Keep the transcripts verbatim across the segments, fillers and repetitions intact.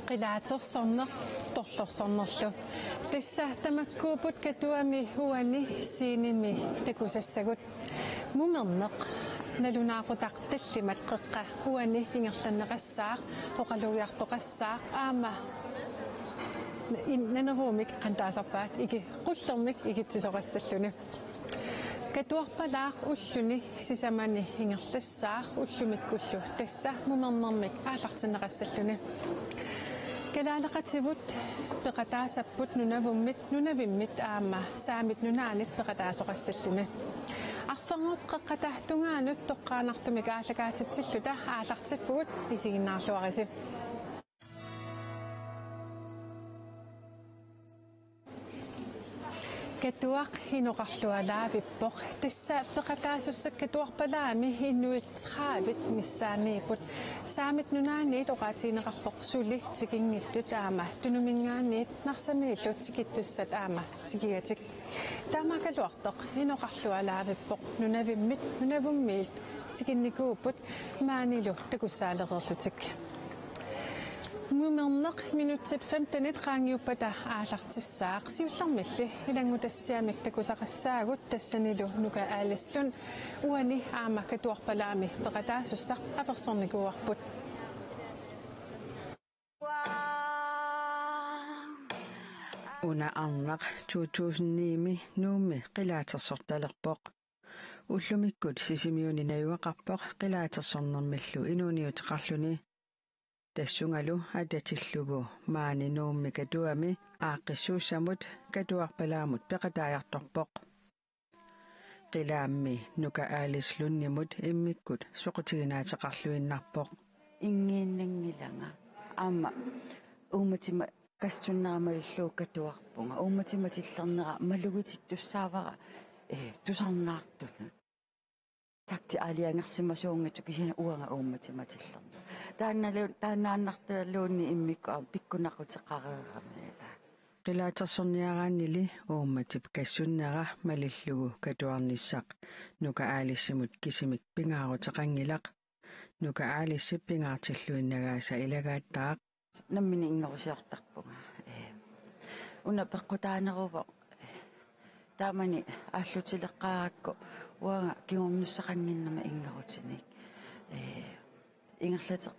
Qilaatersorneq torlorsornerlu. Tassa tamakkuupput Katuami uani scenemi takusassagut. Mumerneq nalunaaqutaq tallimat qeqqa uani ingerlanneqassaaq, oqalugiartoqassaaq aamma in-, naneruumik qantaasarpaat iki qullermik ikitsisoqassalluni. Katuarpalaaq ulluni sisamani ingerlassaaq ullumikkullu tassa mumernermik aallartinneqassalluni. Kalaaleqativut peqataasapput Nunavummit, Nunavimmit aamma Saamit Nunaannit peqataasoqassalluni. Arferngorneq qeqqata tungaanut toqqaannartumik aallakaatitsilluta aallartippugut, isiginnaarluarisi. Katuaq inoqarlualaavippoq. Tassa peqataasussat Katuarpalaami inuit tredive missaanniipput. Saamit Nunaanniit oqaatigineqarpoq suli tikinngitsut aamma Tunuminngaanniit Narsamiillu tikittussat aamma tikigatik. Taamaakkaluartoq inoqarlualaavippoq. Nunavimmit Nunavummiit tikinnikuupput maanilu takussaalereerlutik. Mumerneq minutsit femtenit qaangiuppata aallartissaaq. Siullermilli ilanngutassiamik takusaqassaagut, tassanilu Nuka Alice Lund uani aamma Katuarpalaami peqataasussaq apersornikuuarput. Una Arnaq to tusind ni-mi Nuummi qilaatersortalerpoq. Ullumikkut Sisimiuni najugaqarpoq qilaatersornermillu inuuniuteqarluni. Tassungalu atatillugu maani Nuummi Katuami aaqqissuussamut Katuarpalaamut peqataajartorpoq. Qilaammi Nuka Alice Lundimut immikkut soqutiginaateqarluinnarpoq. Inngiinnanngilanga. Aamma uummatima kassunnera malillugu katuarpunga. Uummatima tillernera malugitittussaavara, eh, tusarnaartunut. Takti aalajangersimasuunngitsoq kisianni uanga uummatima tillernera. Taannalu-, taannaannartaluunniit immikkut aamma pikkunaquteqareerami ilaa. Qilaatersorniaraannili uummatip kassunnera malillugu katuarnissaq Nuka Alicemut kisimik pingaaruteqanngilaq. Nuka Alicep pingaartilluinnagaasa ilagaattaaq. Nammineq inngerusiortarpunga. Ee. Una peqqutaaneruvoq. Taamani aallutileqqaarakku uanga kingornussaqannginnama inngerutinik. Ee. Ingerlateq-,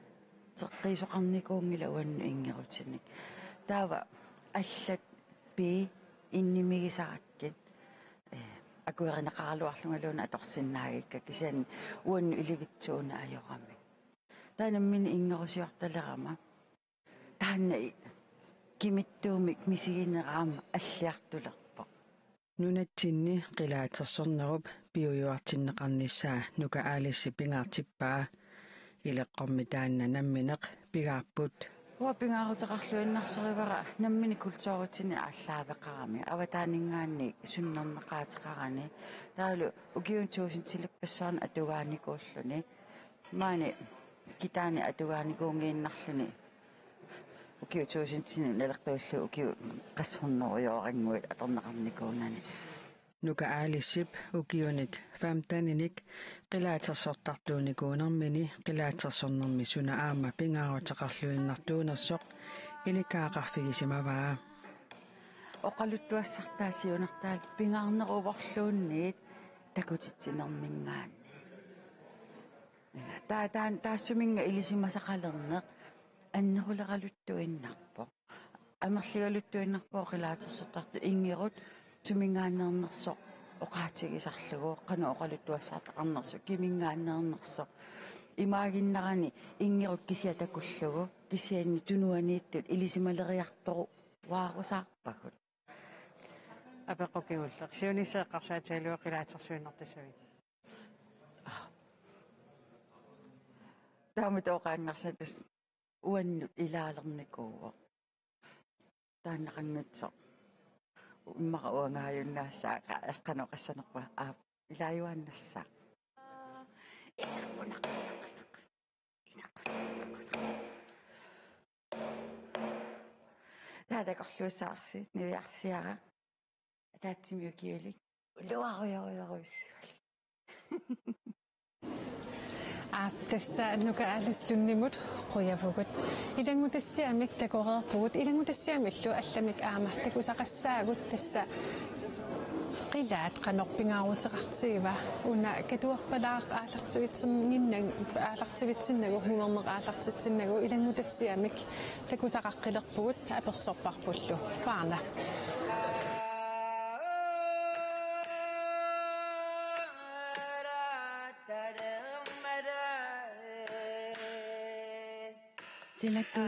teqqiisoqarnikuunngilaq uannut inngerutinik. Taava allat pii innimigisarakkit. Ee, akuerineqaraluarlungaluunniit atorsinnaagikka kisianni uannut ilivitsuuneq ajorami. Taanna nammineq inngerusiortalerama. Taanna i-, kimittuumik misiginera aamma alliartulerpoq. Nunatsinni qilaatersornerup piujuartinneqarnissaa Nuka Alicep pingaartippaa. Ileqqormi taanna nammineq pigaarput. Uanga pingaaruteqarluinnarsarivara nammineq kulturitsinni aallaaveqarami. Avataaninngaanniit sunnerneqaateqarani. Taavalu ukiuni tuusintilippassarani atugaanikuulluni. Maani kitaani atugaanikuunngiinnarluni. Ukiut tuusintinik naleqqiullugu ukiut qassit hundredejoorannguit atorneqarnikuunani. Nuka Alicep ukiunik femteninik qilaatersortartuunikuunermini qilaatersornermi suna aamma pingaaruteqarluinnartuunersoq ilikkaaqarfigisimavaa. Oqaluttuassartaa siunertaat pingaarneruvorluunniit takutitsinerminngaanniit. Taa-, taa-, taassuminnga ilisimasaqalerneq anneruleraluttuinnarpoq. Amerligaluttuinnarpoq qilaatersortartut inngerut suminngaanneernersoq oqaatigisarlugu, qanoq oqaluttuassartaqarnersoq, kiminngaanneernersoq. Imaaginnarani inngerut kisiat takullugu, kisianni tunuaniittut ilisimaleriartoruaarusaarpagut. Apeqqut kingulleq. Siunissaq eqqarsaatigalugu qilaatersuinnartussavit? Taamatut oqaannarsaat tassa uannut ilaalernikuuvoq. Taannaqanngitsoq. Immaqa uangaajunnaassaaq qanoq oqassanerpunga, aap, ilaajuaannassaaq. Takorluusaarsi niviarsiaraq. Ataatsimik ukiulik. Uluarujorujorujussuulik. Aa, tassa Nuka Alice Lundimut qujavugut. Ilanngutassiamik takoreerpugut, ilanngutassiamillu allamik aamma takusaqassaagut, tassa qilaat qanoq pingaaruteqartigiva. Una katuarpalaaq aallartivitsinnginna-, aallartivitsinnagu, mungerneq aallartitsinnagu, ilanngutassiamik takusaqaqqilerpugut, apersorparpullu. Paana.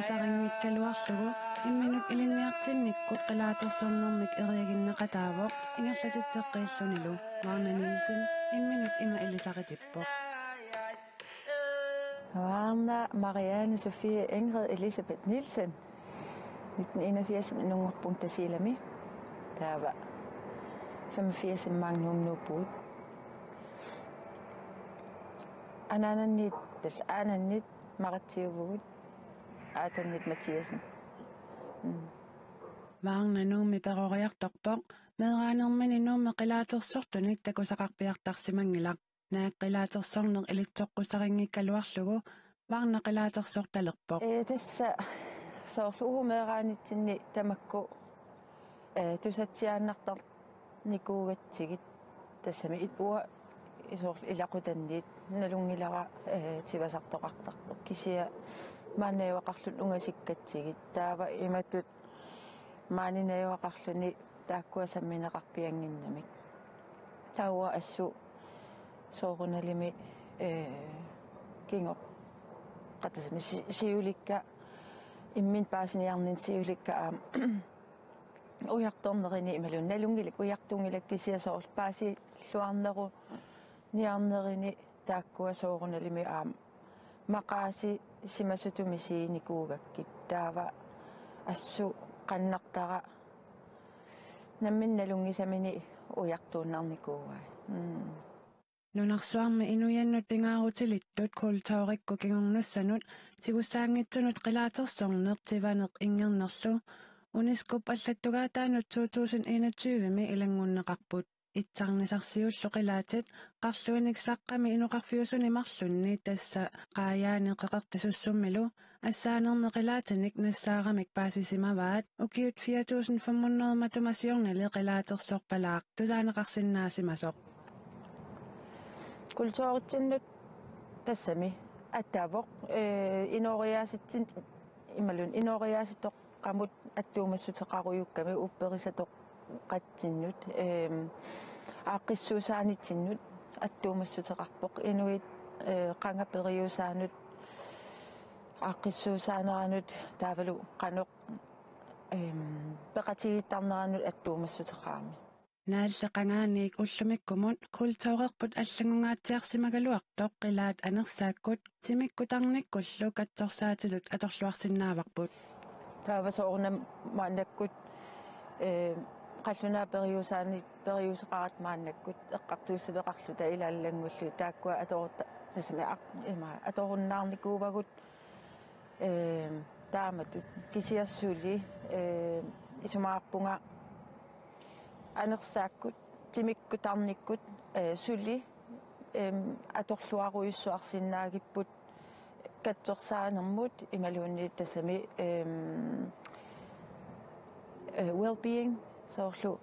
Silakkuusarinngikkaluarlugu imminut ilinniartinnikkut qilaatersornermik eriaginnaqataavoq ingerlatitseqqiillunilu. Varna Nielsen imminut ima ilisaritippoq. Varna Marianne Sofie Ingrid Elisabeth Nielsen, nitten enogfirs Nunngorpunga Tasiilami. Taava femogfirs maanga Nuummi nuuppugut. Anaananniit, tassa aananniit Maqatsiuvugut, aatannit Mathiassen. Mm. Varna Nuummi peroriartorpoq, meeraanermini Nuummi qilaatersortunik takusaqarpiartarsimanngilaq. Naak qilaatersorneq ilitsoqqusarinngikkaluarlugu Varna qilaatersortalerpoq. Ee, tassa soorlu uagut meeraanitsinni tamakku, ee, tusatsiaannartarnikuugatsigit, tassami it-, uanga soorlu ilaqutanniit nalunngilara, ee, tivasartoqartartoq, kisianni maani najugaqarluni ungasikkatsigit. Taava imatut maani najugaqarluni taakkua sammineqarpiannginnamik. Taava assut soorunalimi, ee, kingoqqatasami si-, siulikka, imminut paasiniarninni siulikka aamma ujartornerini imaluunniit nalunngilakka, ujartunngilakka, kisianni soorlu paasilluarneruniarnerini taakkua soorunalimi aamma maqaasisimasunik misiginikuugakkit. Taava assut qannartara nammineq nalunngisamini ujartuinnarnikuuai. Mm. Nunarsuarmi inuiannut pingaarutilittut kulturikkut kingornussanut tigussaanngitsunut qilaatersorneq tivaneq inngernerlu UNESCO-p allattugaataanut to tusind enogtyve-mi ilanngunneqarput. Itsarnisarsiullu qilaatit qarluinik saqqami inoqarfiusuni marlunni, tassa Qaajaani Qeqertasussummilu, assaanermi qilaatinik nassaaramik paasisimavaat. Ukiut fire tusind fem hundrede matuma siornali qilaatersorpalaaq tusaaneqarsinnaasimasoq. Kulturitsinnut tassami attaavoq, ee, inooriaasitsin-, imaluunniit inooriaasitoq- qamut attuumassuteqarujukkami upperisatoqqatsinnut, eem, aaqqissuussaanitsinnut attuumassuteqarpoq, inuit, ee, qanga periusaanut aaqqissuussaaneranut taavalu qanoq, eem, peqatigiittarneranut attuumassuteqarami. Naalleqangaaniik ullumikkumut kulturerput allanngungaatsiarsimagaluartoq qilaat anersaakkut timikkutarnikkullu katsorsaatitut atorluarsinnaavarput. Taava soorunami maannakkut, ee, qallunaat periusaanni periuseqaratta maannakkut eqqartuussiveqarluta ilaallanngullugu taakkua atorutta-, tassami aq-, ima atorunnaarnikuuvagut, ee, taamatut kisianni suli, ee, isumaqarpunga anersaakkut, timikkutarnikkut, ee, suli, eem, atorluarujussuarsinnaagipput katsorsaanermut imaluunniit tassami, eem, ee, well-being, soorlu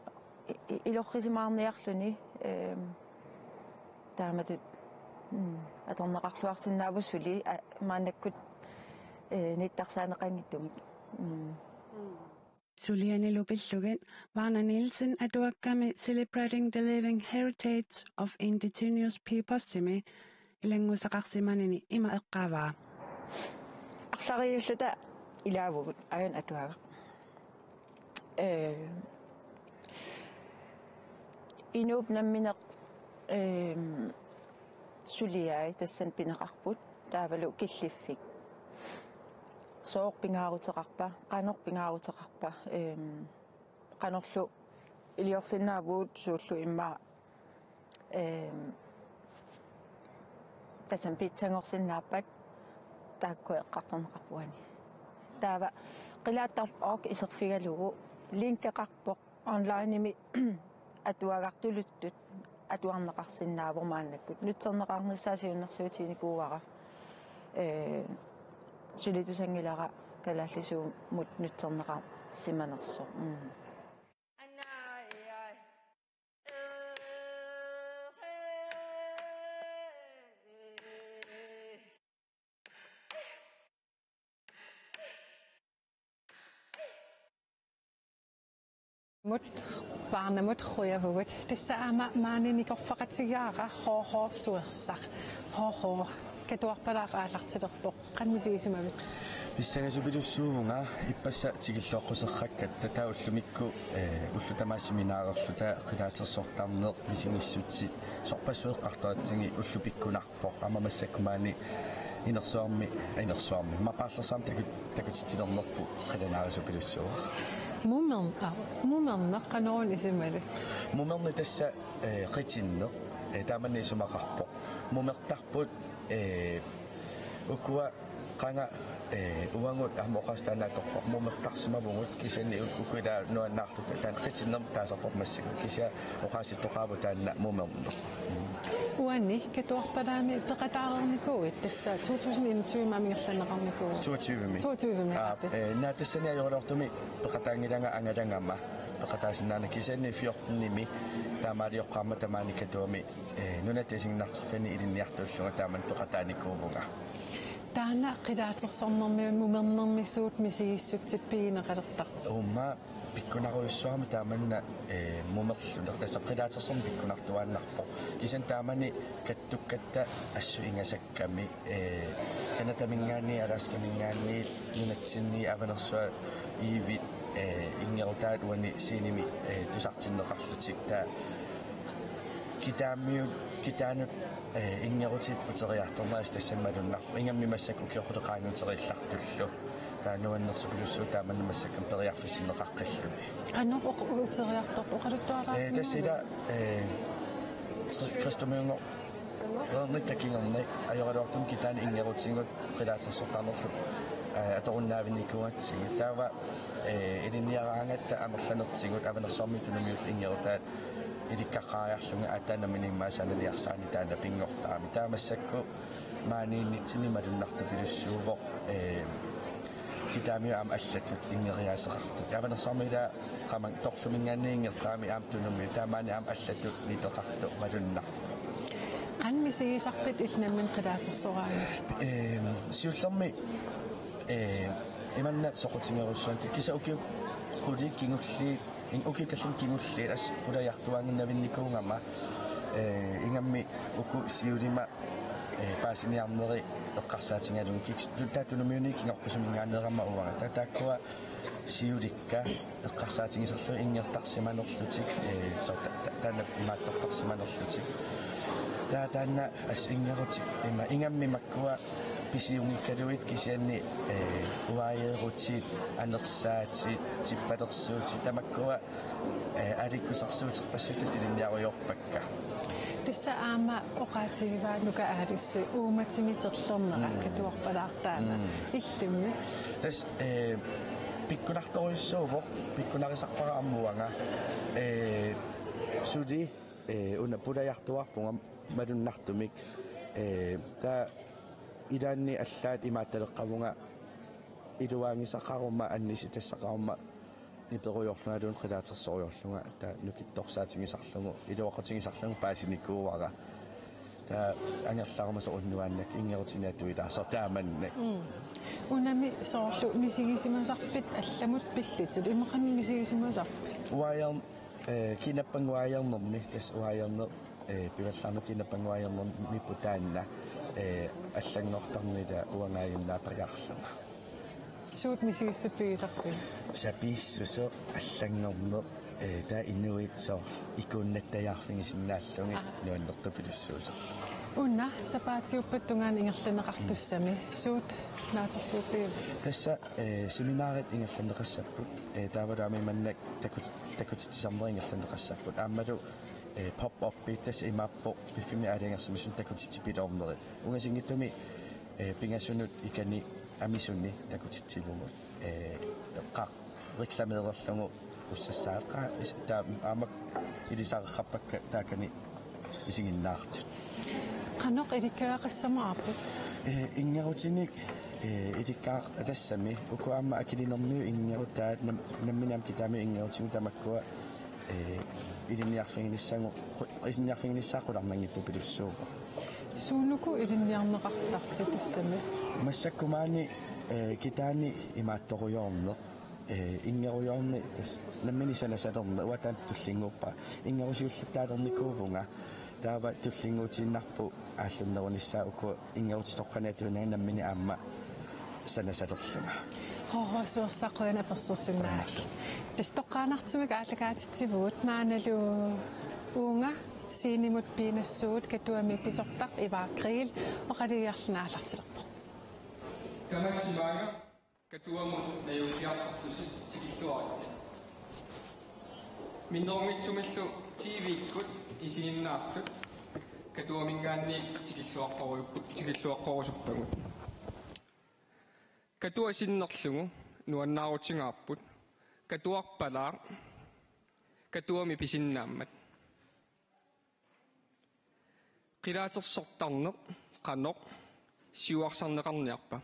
i-, i-, ilorrisimaarniarluni, eem, taamatut, mm, atorneqarluarsinnaavoq suli, aa, maannakkut, ee, nittarsaaneqanngitsumik. Mm. Sulianilu pillugit Varna Nielsen atuakkami Celebrating the Living Heritage of Indigenous Peoples-imi ilanngusaqarsimanini ima eqqaavaa. Arlariulluta ilaavugut, aajuna atuagaq. Ee, inuup nammineq, eem, suliai tassani pineqarput, taavalu killiffik. Sooq pingaaruteqarpa, qanoq pingaaruteqarpa, eem, qanorlu iliorsinnaavugut, suullu immaqa, eem, tassami pitsanngorsinaappat, taakkua eqqartorneqarput uani. Taava Qilaattarpoq iserfigalugu linkeqarpoq onlineimi atuagartuluttut atuarneqarsinnaavoq maannakkut. Nutserneqarnissaa siunnersuutiginikuuara. Ee, sulitusanngilara kalaallisuumut nutserneqarsimanersoq. Mm. Mut, Paarnamut qujavugut. Tassa aamma maani nikorfaqatigaara H H Suersaq. H H, Katuarpalaaq aallartilerpoq. Qanoq misigisimavit? Pissangasupilussuuvunga, ippassaq tikilluaqquserrakkatta, taava ullumikkut, eh, ullut tamaasa seminarerluta qilaatersortarneq, misigissutsit, sorpassuit eqqartoratsigit ullut pikkunarpoq. Aamma massakkut maani inersuarmi, inersuarmi, mapaarlersuarmi taku-, takutitsilernerput qilanaarisupilussuuara. Mumern-, aa, mumerneq qanoq isimali? Mumerneq tassa, eh, qitinneq, eh, taamanna isumaqarpoq. Mumertarput, eh, ukua qanga, eh, uagut aamma oqaaseq taanna atorpoq, mumertarsimavugut, kisianni u-, ukua ila nuannaarluta taanna qitinnermik taasarparput massakkut, kisianni oqaaseq toqaavoq taanna mumerneq. Uani Katuarpalaami peqataareernikuuit, tassa to tusind enogtyve aamma ingerlanneqarnikuuvoq. Toogtyvemi. Toogtyvemi, aa, aappi. Eh, naa tassani ajoraluartumik peqataanngilanga angalagama peqataasinnaananga, kisianni fjortenimi taamaalioqqaarama tamaani Katuami, eh, Nunatta Isiginnaartitsinermi ilinniartuullunga taamani peqataanikuuvunga. Taanna qilaatersornermi mumernermi suut misigissutsit pigineqalertartut? Uuma pikkunarujussuarmik taamanna, eh, mumerlugu. Tassa qilaatersorneq pikkunartuaannarpoq. Kisianni taamani kattukkatta assut ingasakkami, eh, Canadaminngaanniit, Alaskaminngaanniit, nunatsinniit, Avanersuaq, Iivit, eh, inngerutaat uani scenemi, eh, tusartinneqarlutik. Taava kitaamiut, kitaanut, eh, inngerutit uteriartornerat tassani malunnarpoq. Ingammik massakkut ukioqqutit qaangiuteriillartullu. Taava nuannersupilussuuvoq taamanna massakkut periarfissinneqaqqilluni. Qanoq oq-, uteriartortut oqaluttualaarsinnaaviuk? Eh, tassa ila, eh, Kri-, Kristumiunngorneq takingerneq ajoraluartumik kitaani inngerutigut qilaatersortarnerlu, eh, atorunnaavinnikuugatsigit. Taava, eh, ilinniaraangatta amerlanertigut Avanersuarmiit Tunumiullu inngerutaat ilikkagariarlugit aatsaat nammineq immaqa sanaliarsaanni taanna pinngortarami. Taava massakkut maaniinnitsinni malunnartupilussuuvoq, eh, kitaamiut aamma allatut inngeriaaseqartut. Avanersuarmi ila qamani Torluminngaanniit inngertarami aamma Tunumiut, taava maani aamma allatut nipeqartoq malunnarpoq. Qanoq misigisarpit illit nammineq qilaatersoraangatta? Eh, siullermik, eh, imanna soqutigerussuanngilanga, kisianni ukiut qulit kingulliit, in-, ukiut tallimat kingulliit assut qulajartuaannginnavinnikuugama, eh, ingammik uku siulima, eh, paasiniarneri eqqarsaatigalugit, kiks-, tu-, taava Tunumiuni kingoqqusiminngaanneerama uanga. Taava taakkua siulikka eqqarsaatigisarlugit inngertarsimanerlutik, eh, soorlu ta-, ta-, taanna imaattortarsimanerlutik. Taava taanna assut inngerutit ima ingammik makkua pisiunngikkaluit, kisianni, eh, uaajeerutit, anersaatit, tippalersuutit, tamakkua, eh, alikkusersuuterpassuit ilinniarujoorpakka. Tassa aamma oqaatigivaa Nuka Aalisip uummatimi terlernera, mm, Katuarpalaartaana. Mm. Illimmi? Tassa, eh, pikkunartorujussuuvoq, pikkunarisarpara aamma uanga. Eh, suli, eh, una pulajartuarpunga malunnartumik. Eh, taava ilaanni allaat imaattaleqqavunga iluaagisaqaruma, annisitassaqaruma, niperujoorlungaluunniit qilaatersorujoorlunga, taava nukittorsaatigisarlugu, iluaqutigisarlugu paasinikuuara. Taava angerlaruma soorlu nuannakkut inngerutinik atuilaarsoq taamannak. Mm. Unami soorlu misigisimasarpit allamut pillutit, immaqa qanoq misigisimasarpit? Uaajer-, eh, kinappannguaajernermi, tassa uaajerneq, eh, pivallaarneq kinappannguaajernermiippoq taanna, eh, allanngortarneq ila uangaajunnaappajaarlunga. Suut misigissutsit pigisarpigit? Sapiissuseq, allanngorneq, eh, taava inuit soorlu ikuunnattajaarfigisinnaallugit. Aa. Nuannertupilussuusoq. Una sapaatiuppat tungaanut ingerlanneqartussami, mm, suut naatsorsuutigivit? Tassa, eh, seminarit ingerlanneqassapput, eh, taavalu aamma imannak takut-, takutitsisarnerit ingerlanneqassapput. Aammalu, eh, pop-upit, tassa imaappoq piffimmi aalajangersimasuni takutitsipiloornerit. Ungasinngitsumi, eh, pingasunut ikani amisuni takutitsivugut. Eh, Qaq reklameererlugu ussassaaqqa is-, taa-, aamma ilisarerpakka taakani isiginnaartut. Qanoq ilikkagaqassamaapput? Ee, inngerutinik, ee, ilikkaar-, tassami uku aamma akilinermiut inngerutaat nam-, nammineq aamma kitaamiut inngerutigut tamakkua, ee, ilinniarfiginissagu-, qu-, ilinniarfiginissaa qularnanngitsupilussuuvoq. Suunuku ilinniarneqartartut tassami? Massakkumaani, ee, kitaani imaattorujoorneq, ee, inngerujoorneq tassa nammineq sanasalerneq, uanga taanna tullinnguuppara. Inngerusiullattaalernikuuvunga, taava tullinnguutiinnarpoq aallunnerunissaa uku inngerutitoqqani atuinnanga nammineq aamma sanasalerlunga. Hoohoo, suersaqqujana persorsinnaak. Tassa toqqaannartumik aallakaatitsivugut maannalu uunga scenemut piinassuugut Katuami pisortaq Ivaaq Kriegel oqalugiarluni aallartilerpoq. Tamassi maanga Katuamut najugaqartusi tikilluaritsi. Minnerunngitsumillu T V-kkut isiginnaartut Katuaminngaanniit tikilluaqqorujukku-, tikilluaqqorusuppagut. Katua sinnerlugu nuannaarutigaarput, katuarpalaaq, Katuami pisinnaammat. Qilaatersortarneq qanoq siuarsarneqarniarpa?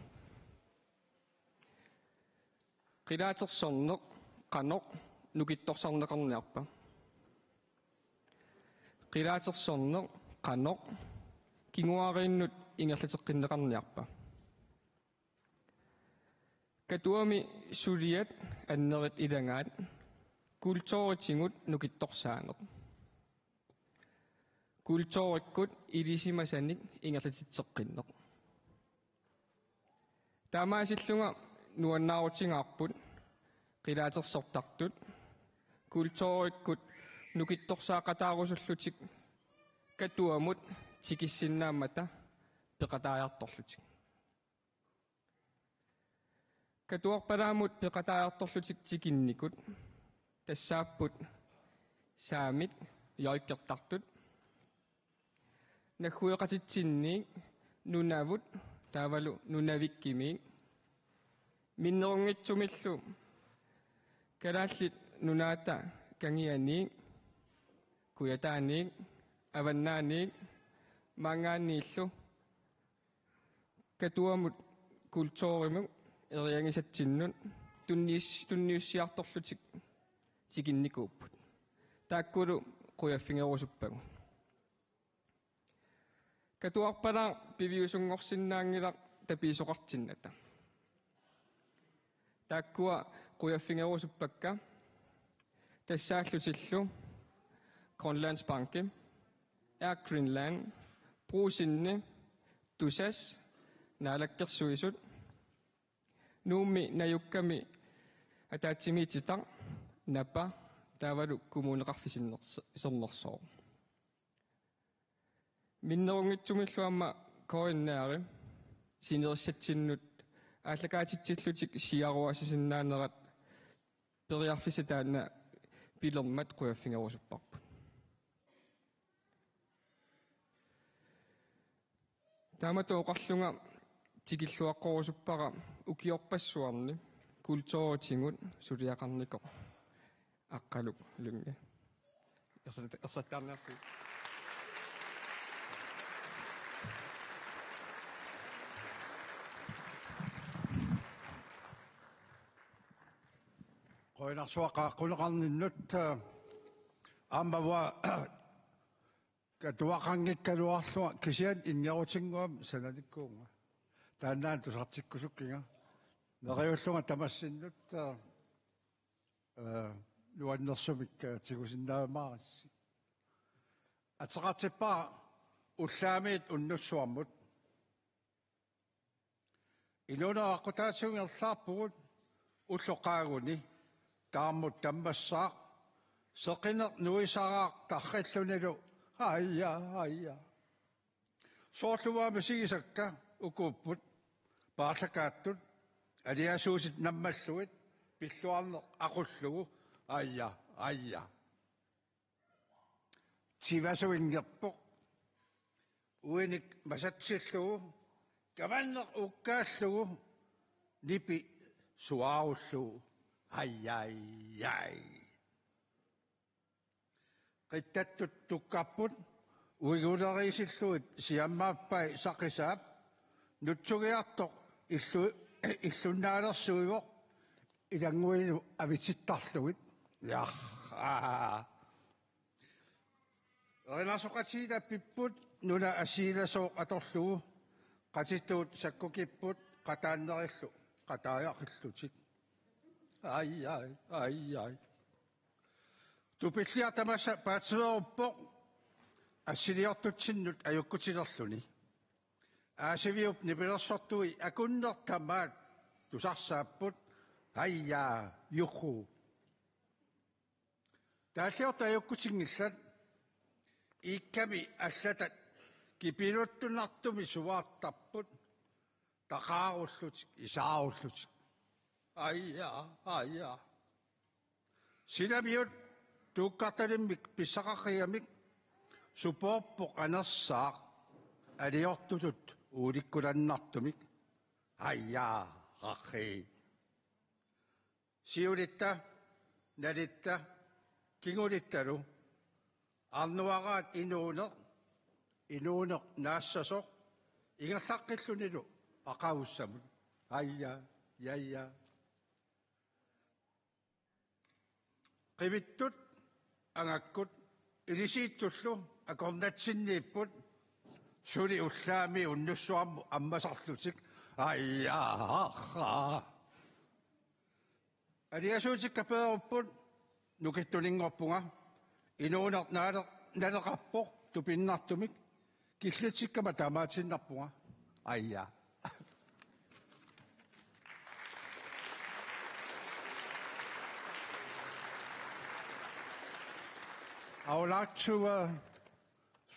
Qilaatersorneq qanoq nukittorsarneqarniarpa? Qilaatersorneq qanoq kinguaariinnut ingerlateqqinneqarniarpa? Katuami suliat annerit ilagaat kulturitigut nukittorsaaneq. Kulturikkut ilisimasanik ingerlatitseqqinneq. Taamaasillunga nuannaarutigaarput qilaatersortartut kulturikkut nukittorsaaqataarusullutik Katuamut tikissinnaammata peqataajartorlutik. Katuarpalaamut peqataajartorlutik tikinnikut tassaapput saamit joikertartut, naggueqatitsinniit Nunavut taavalu Nunavikkimiit, minnerunngitsumillu Kalaallit Nunaata kangianiit, Kujataaniit, Avannaaniit, maanngaanniillu Katuamut kulturimut eriagisatsinnut tunnius-, tunniussiartorlutik tikinnikuupput. Taakkulu qujaffigerusuppagut. Katuarpalaaq piviusunngorsinnaanngilaq tapiisoqartinnata. Taakkua qujaffigerusuppakka tassaallutillu Grønlandsbanki, Air Greenland, Brugsenni, Tusass, Naalakkersuisut, Nuummi najukkami ataatsimiititaq, Napa, taavalu Kommuneqarfik Serners-, Sermersooq. Minnerunngitsumillu aamma K N R-i sinerissatsinnut aallakaatitsillutik siaruaasisinnaanerat periarfissat taanna pilermat qujaffigerusupparput. Taamatut oqarlunga tikilluaqqorusuppara ukiorpassuarni kulturitigut suliaqarnikoq Aqqaluk Lynge. Ersat-, ersattarniarsiuk. Qujanarsuaq qaaqquneqarninnut, aamma uanga katuaqanngikkaluarlunga kisianni inngerutinnguamik sananikkuunga. Taannaana tusartikkusukkiga. Neriullunga tamassinnut, ee, nuannersumik, ee, tigusinnaajumaarassi. Ateqartippara Ullaamiit Unnussuarmut. Inuuneq aqqutaatigut ingerlaarpugut ulloq qaaguni, taarmut tammassaaq, seqineq nuisaraaq tarrillunilu, aja, aja. Soorlu uanga misigisakka ukuupput, paarlakaattut, aliasuutit nammallugit, pilluarneq aqullugu, aja, aja. Tivasuinngerpoq. Uinik masatsillugu, kamanneq ukkaallugu, nipi suaarullugu. Ai, ai, ai. Qittattut tukkarput uiguleriisillugit siammaappai saqisaap, nutsugiartoq illu-, illunnaalersuivoq ilannguilu avitsittarlugit. Jah, aa. Erinarsoqatigiit apipput nuna assigilasooq atorlugu, qatituut sakkukipput qataannerillu qataajaqillutik. Ai, ai, ai, ai. Tupilliaq tamassa paatsiveeruppoq assiliortutsinnut ajukkutilerluni. Aasiviup nipilersortui akunneq tamaat tusarsaapput. Aijaa, juhu. Taalliortut ajukkutinngillat, iikkami allatat kipiluttunartumik suaartarput, taqaarullutik, isaarullutik. Aijaa, aijaa. Silamiut tuukkartalimmik pissaqaqigamik supoorpoq anersaaq aliortutut uulikkulannartumik. Aijaa, qarrii. Siulitta, nalitta, kingulittalu, arnuaraat inuuneq, inuuneq naassasoq, ingerlaqqillunilu aqagussamut. Aijaa, aijaa. Qivittut angakkut ilisiittullu akornatsinniipput, suli ullaami unnussuarmut ammasarlutik. Aijaa. Aliasuutikka peerupput, nukittuninngorpunga, inuuneq naale-, naleqarpoq tupinnartumik, killitsikkama taamaatiinnarpunga. Aijaa. I would like to, uh,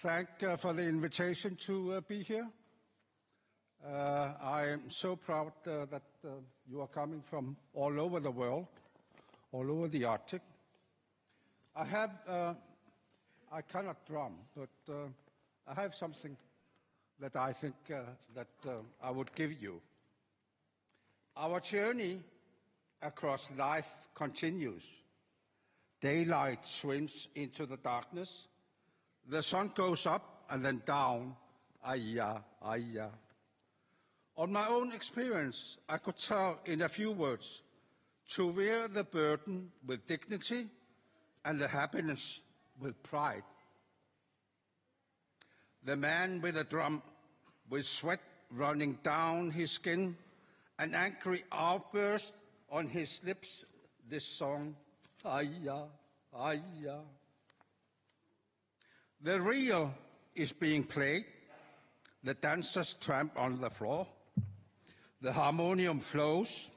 thank, uh, for the invitation to, uh, be here. Uh, I am so proud, uh, that, uh, you are coming from all over the world, all over the Arctic. I have, uh, I cannot drum, but, uh, I have something that I think, uh, that, uh, I would give you. Our journey across life continues. Daylight swims into the darkness. The sun goes up and then down. Aijaa, aijaa. On my own experience, I could tell in a few words: to wear the burden with dignity and the happiness with pride. The man with a drum, with sweat running down his skin, an angry outburst on his lips, this song: Aijaa, aijaa. The reel is being played, the dancers tramp on the floor, the harmonium flows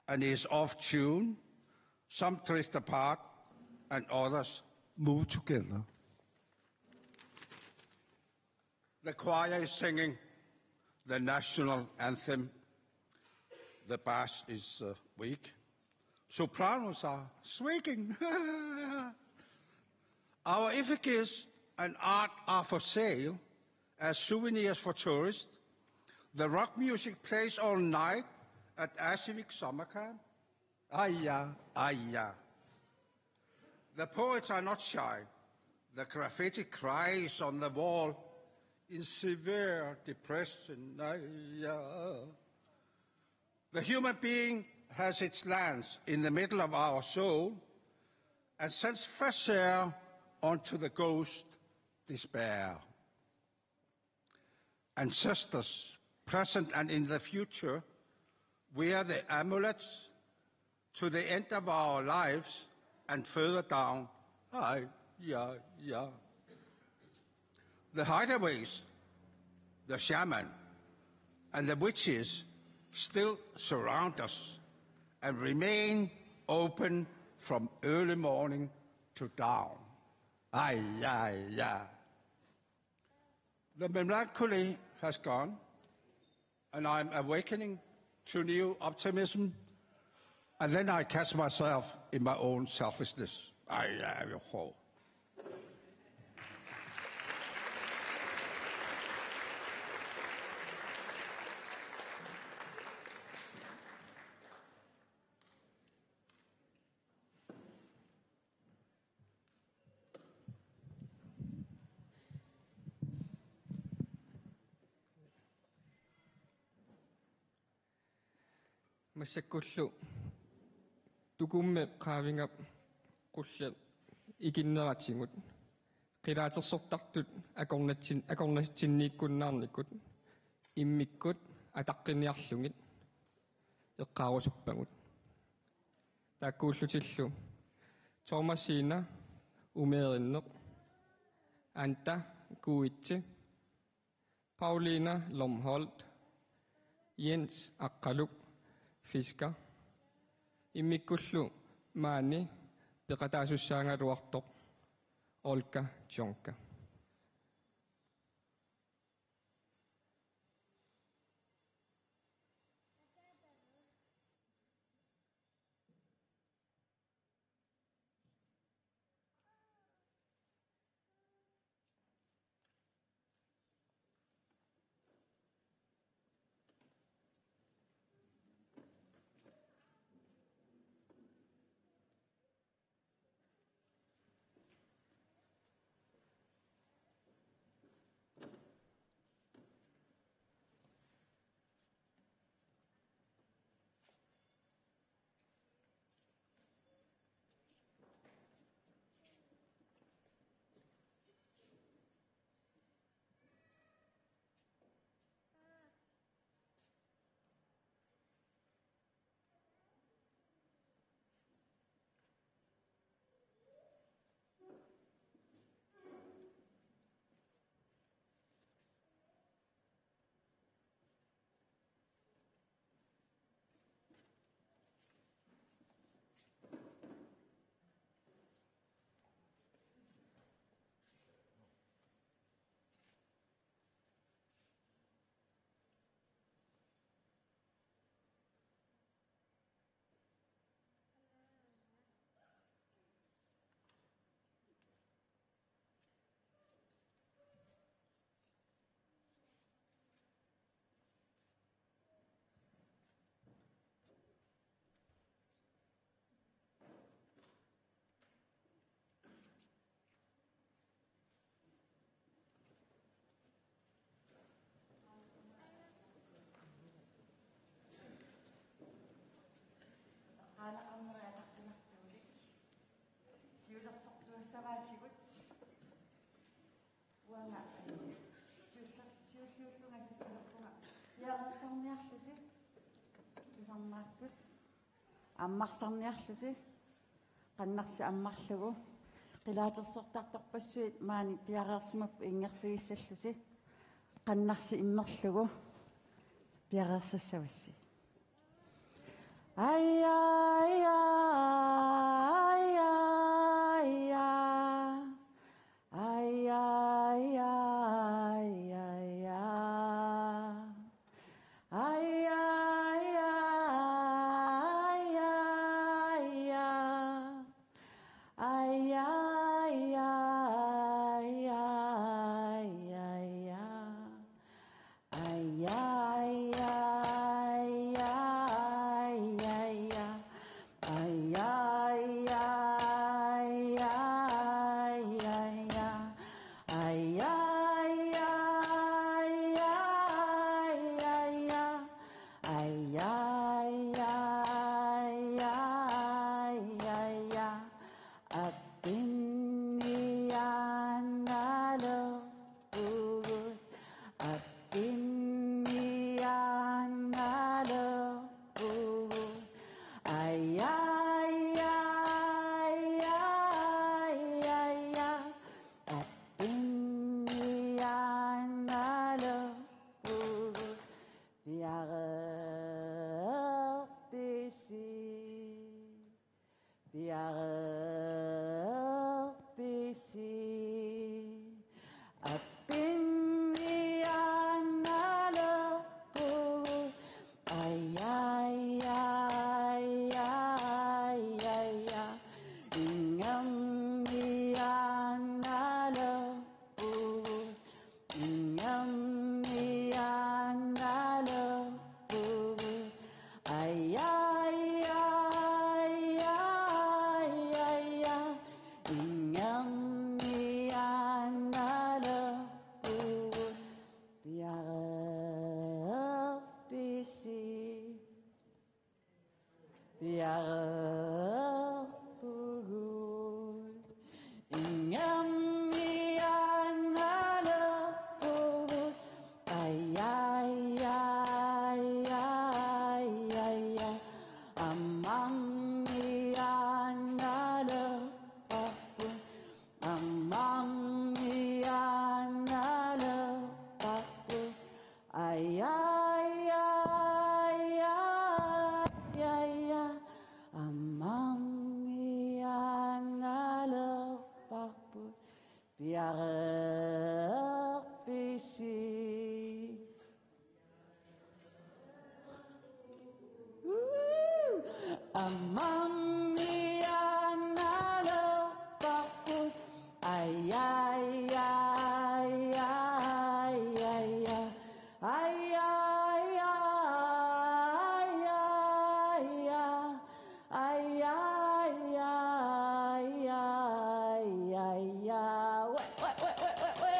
and is off tune, some drift apart and others move together. The choir is singing the national anthem. The bass is, uh, weak. Sopranos are squeaking. Our effigies and art are for sale as souvenirs for tourists. The rock music plays all night at Aasiviik Summer Camp. Aijaa, aijaa. The poets are not shy. The graffiti cries on the wall in severe depression. Aijaa. The human being has its lands in the middle of our soul and sends fresh air onto the ghost despair. Ancestors, present and in the future, wear the amulets to the end of our lives and further down. Aijaa, aijaa. The hideaways, the shaman, and the witches still surround us and remain open from early morning to dawn. Aijaa, aijaa. The melancholy has gone, and I'm awakening to new optimism, and then I catch myself in my own selfishness. Aijaa, yoho. Massakkullu Tukummip qaavingap qulleq ikinneratigut qilaatersortartut akornatsin-, akornatsinniikkunnaarnikut immikkut ataqqiniarlugit eqqaarusuppagut. Taakkuullutillu Thomasina Umeerinneq, Anta Kuitse, Paulina Lomholt, Jens Aqqaluk, Fisker, immikkullu maani peqataasussaagaluartoq Olga Tsonka. Qaanaqarneri ataqqinertuulik. Siulersortuassavaatigut. Uanga, eh, siuller-, siulliullunga sassanerpunga. Piareersarniarlusi. Tusarnaartut. Ammarsarniarlusi. Qannarsi ammarlugu. Qilaatersortartorpassuit maani piareersimapput inngerfigissallusi. Qannarsi immerlugu. Piareersassavassi. Aja, aja, aja. Aja, aja, aja, aja. Aja, aja, aja, aja. Aja, aja, aja, aja. Aja, aja, aja, aja, aja. Aja, aja, aja, aja. Aja, aja, aja, aja, aja. Aja, aja, aja, aja, aja. Appinniaannalerpugut, appinniaannalerpugut. Aja, aja, aja, aja, aja. Appinniaannalerpugut. Piareerpisi. Piareerpisi. Appinniaannalerpugut. Aja, aja, aja, aja. Inngerniaannalerpugut. Inngerniaannalerpugut. Manniaannalerparput. Ai, ai, ai, ai, ai, ai. Ai, ai, ai, ai, ai, ai. Ai, ai, ai, ai, ai, ai. Wee, wee, wee, wee, wee, wee.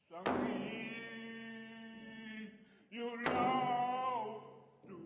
Sangi, you love to.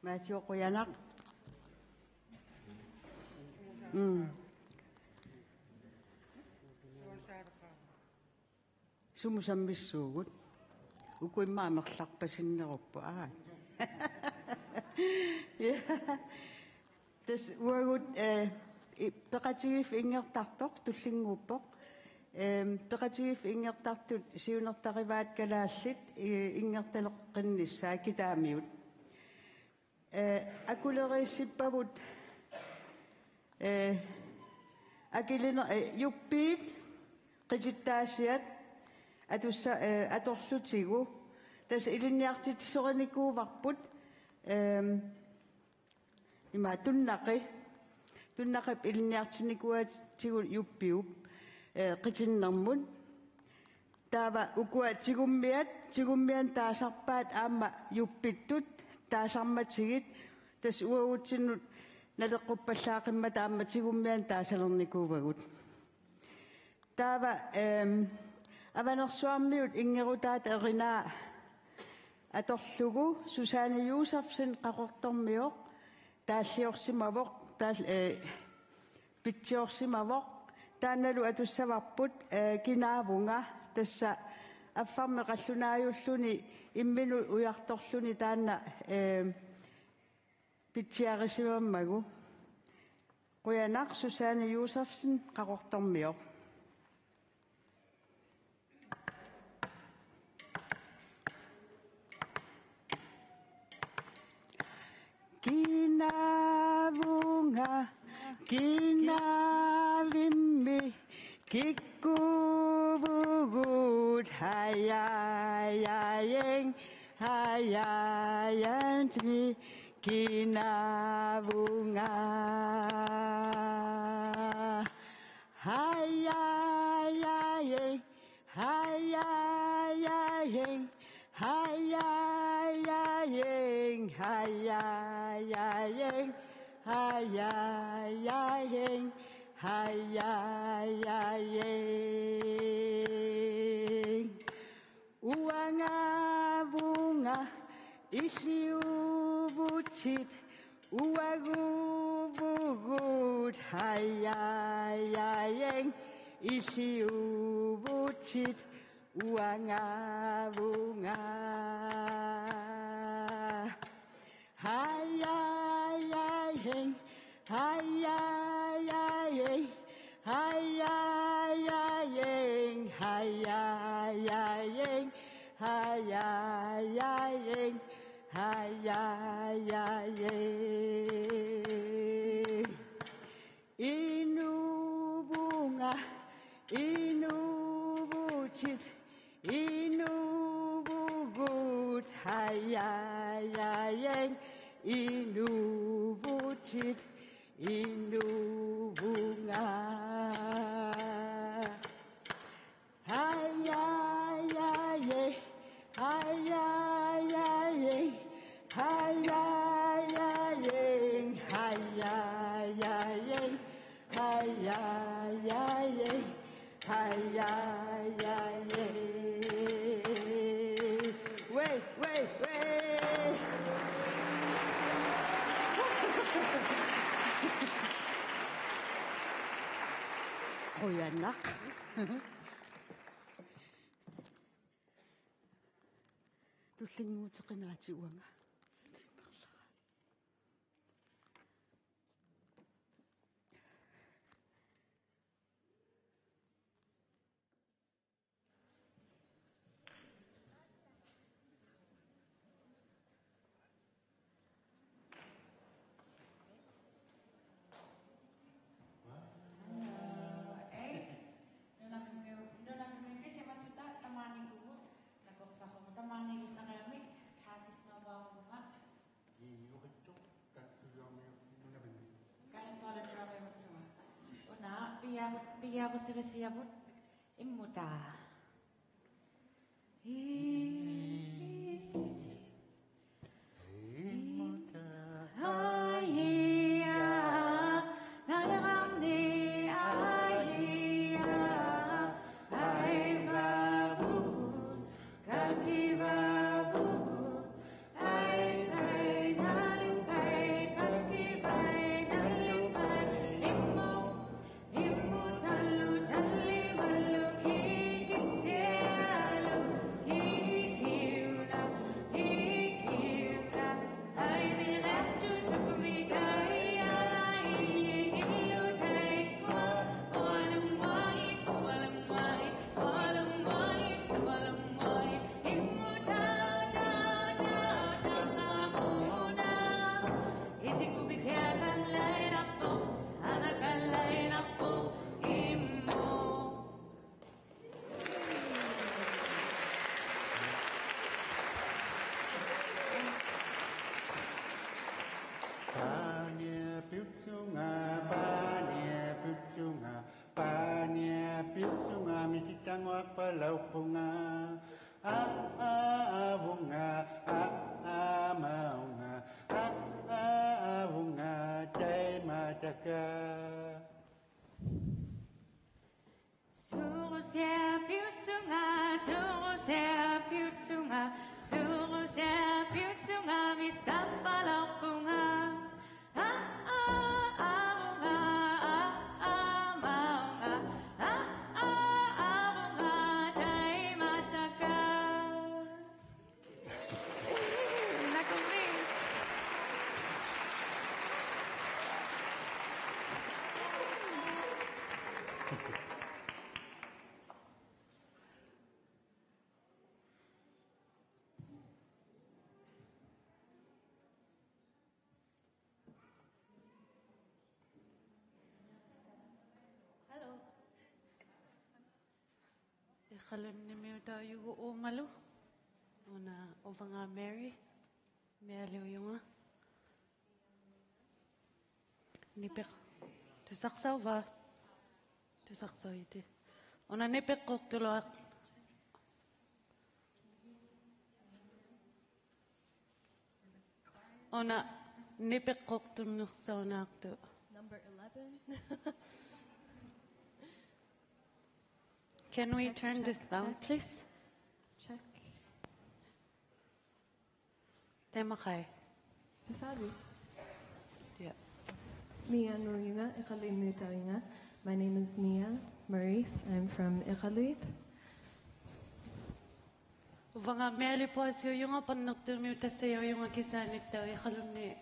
Maatio qujanaq. Mm. Sumut sammissuugut? Uku immaqa amerlarpasinnerupput, aa. Ja. Tassa uagut, eh, i-, peqatigiiffik inngertartoq tullinnguuppoq. Ehm, peqatigiiffik inngertartut siunertarivaat kalaallit, i-, inngertaleqqinnissaat Kitaamiut. Eh, akuleriissippavut, eh, akiliner-, eh, juppiit, qitittaasiat, atussa-, eh, atorlutigu. Tassa ilinniartitsisorinikuuvarput, ehm, ima Tunnaqi. Tunnaqip ilinniartinnikuuatigut juppiup, eh, qitinnermut. Taava ukua tigummiat, tigummianik taasarpaat aamma juppittut taasarmatigit, tassa uagutsinnut naleqquppallaaqqimmata aamma tigummianik taasalernikuuvagut. Taava, ehm, Avanersuarmiut inngerutaata erinaa atorlugu Susanne Josefsen Qaqortormioq taalliorsimavoq, taal-, eh, pitsiorsimavoq, taannalu atussavarput, eh, Kinaavunga, tassa affarmik qallunaajulluni imminut ujartorluni taanna, eh, pitsiarisimammagu. Qujanaq, Susanne Josefsen, Qaqortormioq. Kinaavunga, kinaavimmi, kikkuuvugut, hajajajeng, hajajajeng, Kinaavunga. Hajajajeng, hajajajeng, hajajajeng, hajajajeng, hajajajeng, hajajajeng. Uangaavunga, illiuvutit, uaguuvugut, hajajajeng, illiuvutit, uangaavunga. Hajajajeng, hajajajeng, hajajajeng, hajajajeng, hajajajeng, hajajajeng. Inuuvunga, inuuvutit, inuuvugut, hajajajeng, inuuvutit, inuuvunga. Hajajajeng, hajajajeng, hajajajeng, hajajajeng, hajajajeng, hajajajeng. Wei, wei, wei. Qujanaq. Tullinnguuteqinaatit uanga. Ei, nunarmi-, nunarmiukkut siamatuta tamaanikuugut, nakorsarama tamaanikuugut nariamik, Kati Snorvang Pigiarusivasiavut immutaa. Paania piutsunga, paania piutsunga, paania piutsunga, misittanguarpalaupunga. A, a, avunga, a, a, maunga, a, a, avunga, taimataka. Surusia piutsunga, surusia piutsunga, surusia piutsunga, mistapalaupunga. A, a, avunga, a, a, maunga, a, a, avunga, taimataka. Nakummik. Hello. Iqalunniimiutaajugu uumalu. Una uvangaa Mary. Mialiujunga. Nipeq. Tusarsuuva? Tusarsuuitit. Una nipeqquuttuluaq. Una nipeqquuttunnersuunaartoq. Number eleven. Can we turn this down, please? Check. Tamakku. Tusalu. Yeah. Mianguujunga, Iqaluit immiutaavunga. My name is Mia Maurice. I'm from Iqaluit. Uvangaa Miali Puasiujunga, Pannertuumiut tassajuujunga kisianni taava Iqalunniit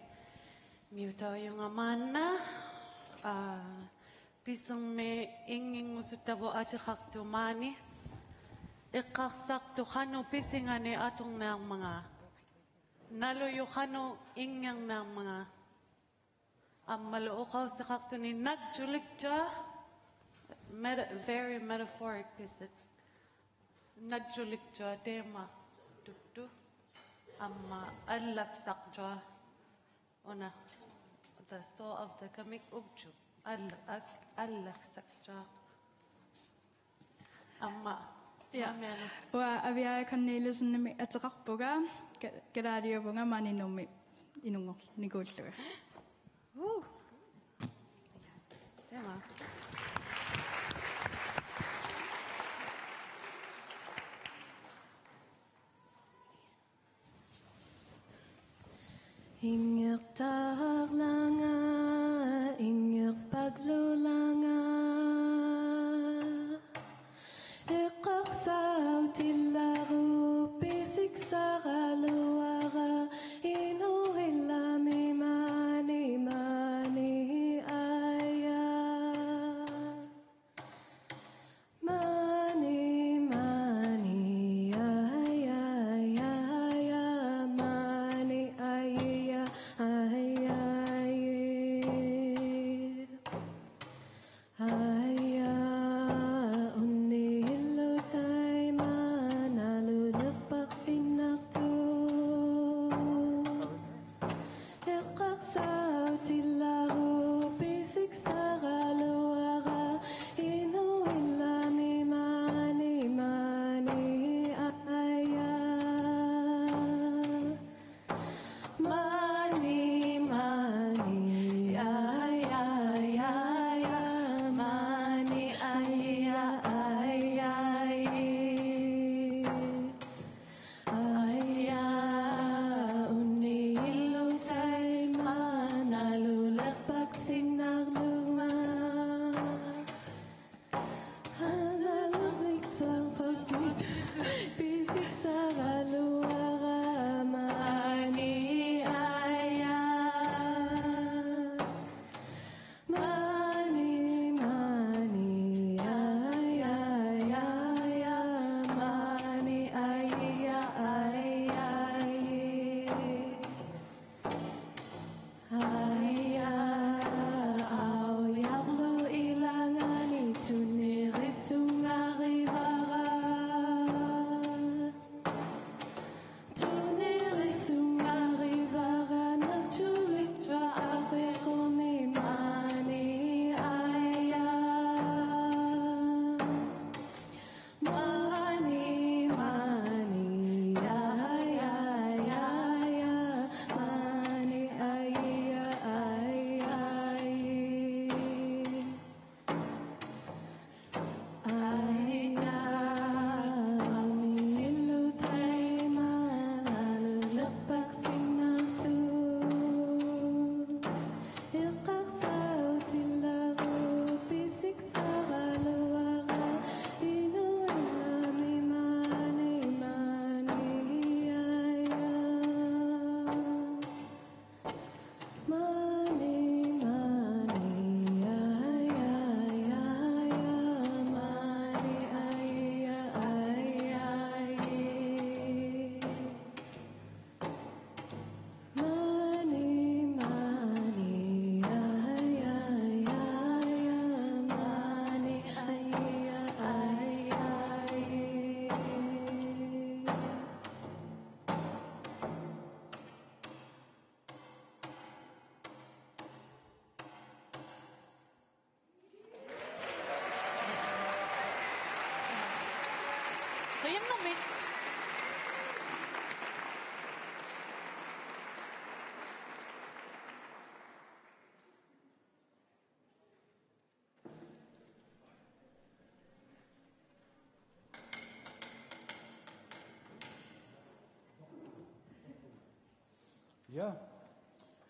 immiutaavunga maanna. Aa, pisummi innginngusuttavut ateqartut maani. Eqqarsartoq qanoq pisinganik atorniarmanga. Naluara qanoq inngerniarmanga. Aammalu oqaaseqartuni najjulikka. Meta-, very metaphoric pisoq. Najjulikka taama tuttu. Aamma allaksartoq. Una, the soul of the comic ukjuk. Al-, ak-, allaksartoq. Aamma. Ja. Aamma. Uanga Aviaja Corneliussenimik ateqarpunga, ka-, kalaaliuvunga maani Nuummi inunngornikuullunga. Woo. Taama. Inngertarlanga, inngerpallulanga. Eqqarsautillaruk pisiksaraluara, inuuillami maani, maani aja. Maani, maani, aja, aja, aja, maani, aja, aja. Ajannermik. Ja.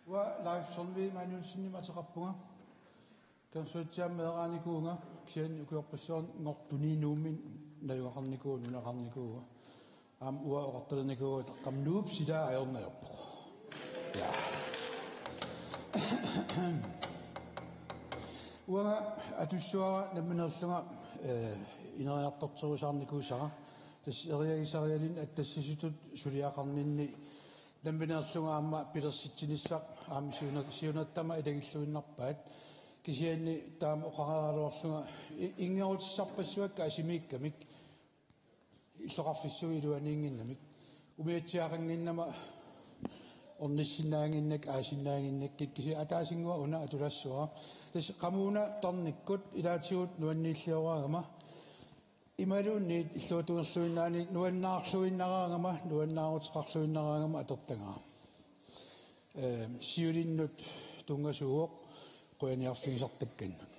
Uanga Leif Sundvig Manuelsenimik ateqarpunga. Kangerlussuarmi meeraanikuuvunga, kisianni ukiorpassuarni Ngortuniit Nuummi najugaqarnikuuvunga, nunaqarnikuuvunga. Aamma uanga oqartulernikuuvunga, taqqamma Nuup silaa ajorneq ajorpoq. Ja. Uanga atussavara nammineerlunga, eh, ineriartorterusaarnikuusara. Tassa eriagisarialinnik attassisutut suliaqarninni nammineerlunga aamma pilersitsinissaq aamma siuner-, siunertama ilagilluinnarpaat. Kisianni taama oqareeraluarlunga i-, inngerutissarpassuakka asimiikkamik, illoqarfissuit iluaniinnginnamik. Umiatsiaqannginnama ornissinnaannginnakkit, aasinnaannginnakkit, kisianni ataasinnguaq una atulassavara. Tassa qamuuna tarnikkut ilaatigut nuanniillioraangama, imaluunniit illuatungerluinnaani nuannaarluinnaraangama, nuannaaruteqarluinnaraangama atortagara. Ehm, siulinnut tunngasuuvoq, qujaniarfigisartakkannut.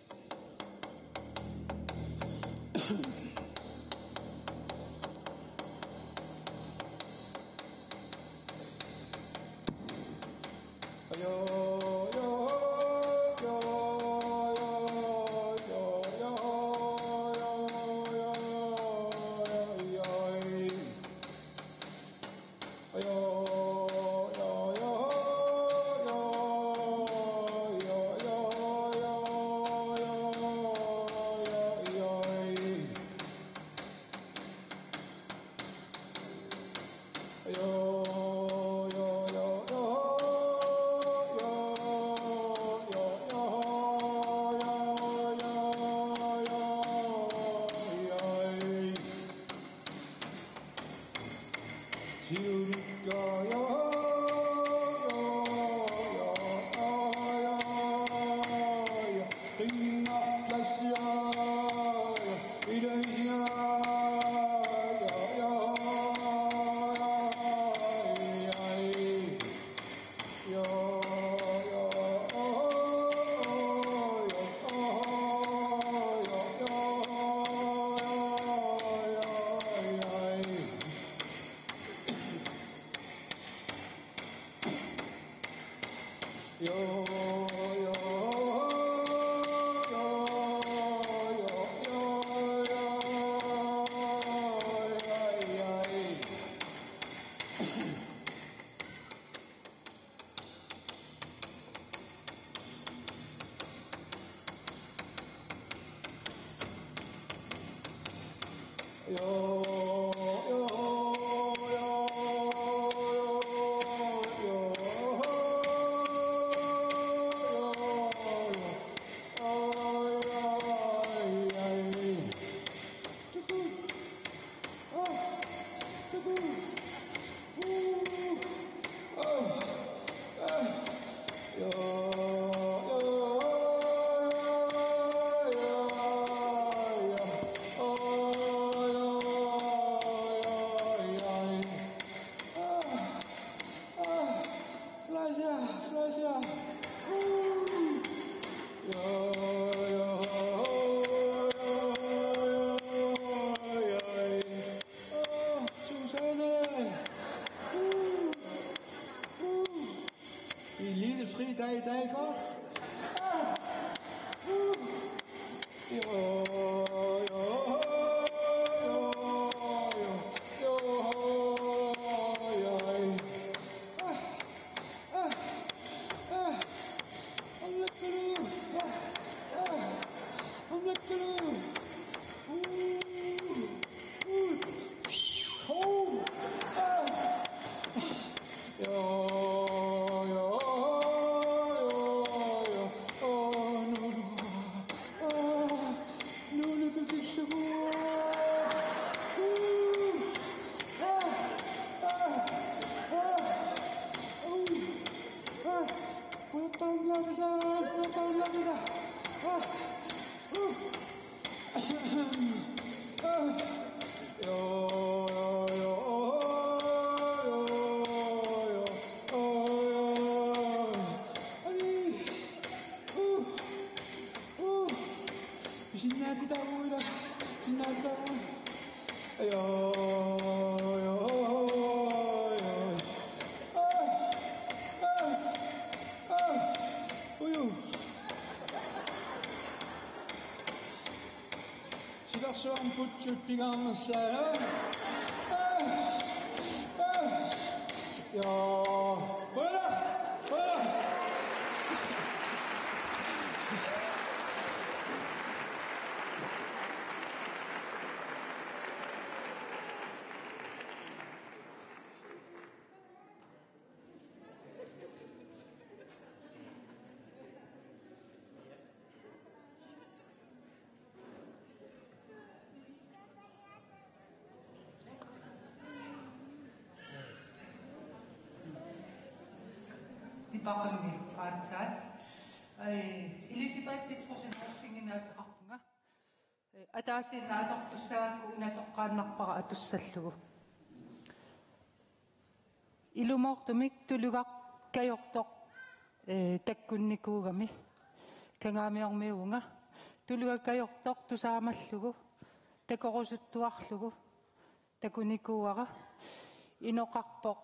Susanne! En lille fridag i dag, ikke? Jo, jo, jo, jo, jo, jo. Pisinnaatitaavugut ila. Pisinnaatitaavugut. Ajoo, ajoo, ajoo. Ah, ah, ah. Uju. Silarsuarmi putsut pingaarnersaat. Ah, ah, ah. Joo. Voilà, voilà. Tipaqarmi aatsaat. Ai, Elisabeth Petrussen Olsenimik ateqarpunga. Ataasiinnaq atortussagakku una toqqaannarpara atussallugu. Ilumoortumik tuluga kajortoq, eh, takkunnikuugami. Kangaamiormiuuvunga. Tuluga kajortoq tusaamallugu, takorusuttuarlugu takunikuuara. Inoqarpoq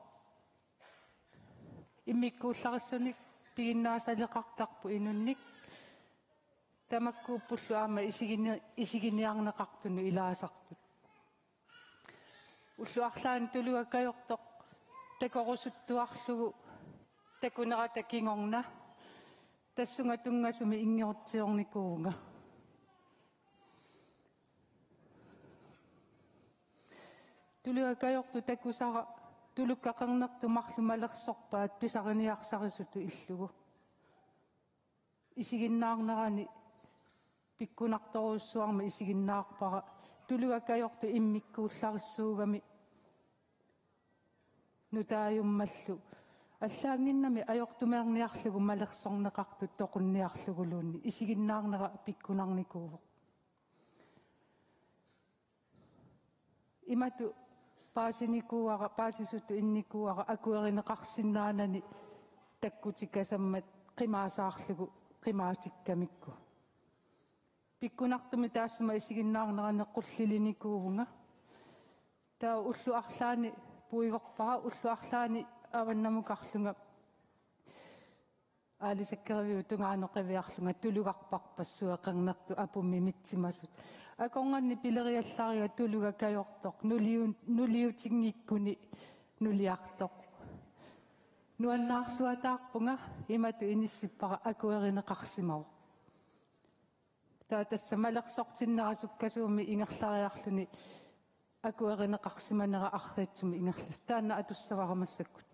immikkuullarissunik piginnaasaleqartarpoq inunnik. Tamakkuuppullu aamma isigini-, isiginiarneqartunut ilaasartut. Ullut arlaanni tuluga kajortoq takorusuttuarlugu takunerata kingorna tassunga tunngasumik inngerutsiornikuuvunga. Tuluga kajortoq takusara tulukkat qernertut marluk malersorpaat pisariniarsarisutut illugu. Isiginnaarnerani pikkunartorujussuarmik isiginnaarpara tuluga kajortoq immikkuullarissuugami nutaajummallu. Allaannginnami ajortumeerniarlugu malersorneqartut toqunniarluguluunniit isiginnaarnera pikkunarnikuuvoq. Imatut paasinikuuara, paasisutut innikuuara akuerineqarsinnaanani takkutikkasammat qimaasaarlugu qimaatsikkamikku. Pikkunartumik taassuma isiginnaarnerani qullilinikuuvunga. Taava ullut arlaanni puigorpara, ullut arlaanni avannamukarlunga aalisakkeriviup tungaanut qiviarlunga tulugarparpassuit qernertut apummi mitsimasut. Akornanni pileriallariga tuluga kajortoq nuliu-, nuliutinngikkunik nuliartoq. Nuannaarsuataarpunga, imatut inissippara akuerineqarsimavoq. Taava tassa malersortinnera sukkasuumik ingerlariarluni akuerineqarsimanera arriitsumik ingerlassaaq. Taanna atussavara massakkut.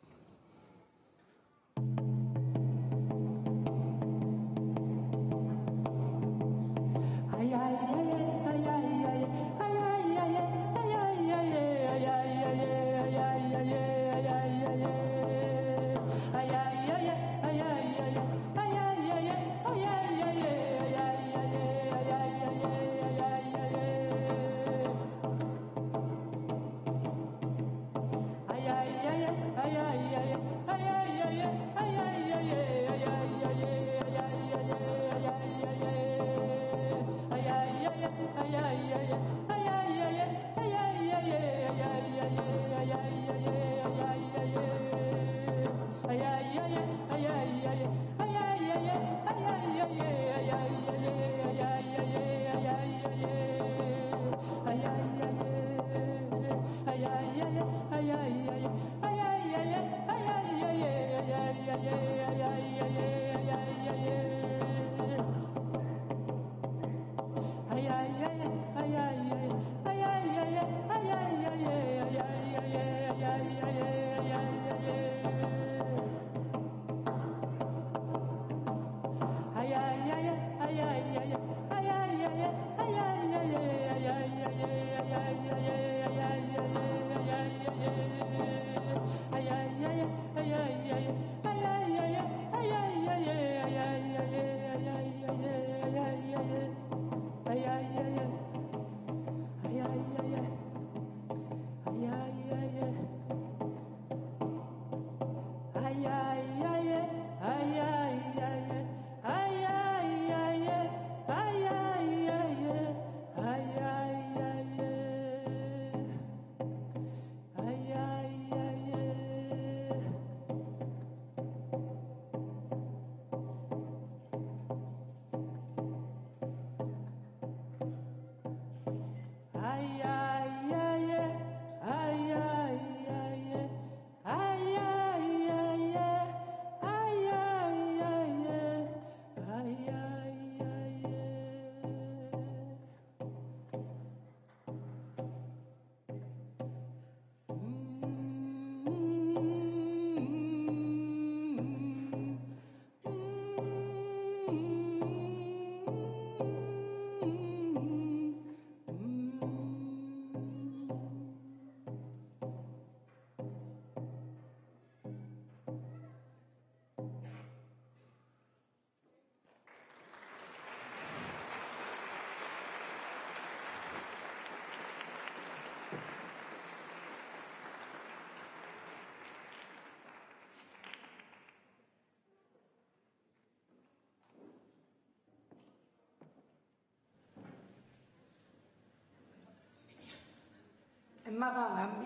Immaqa aamma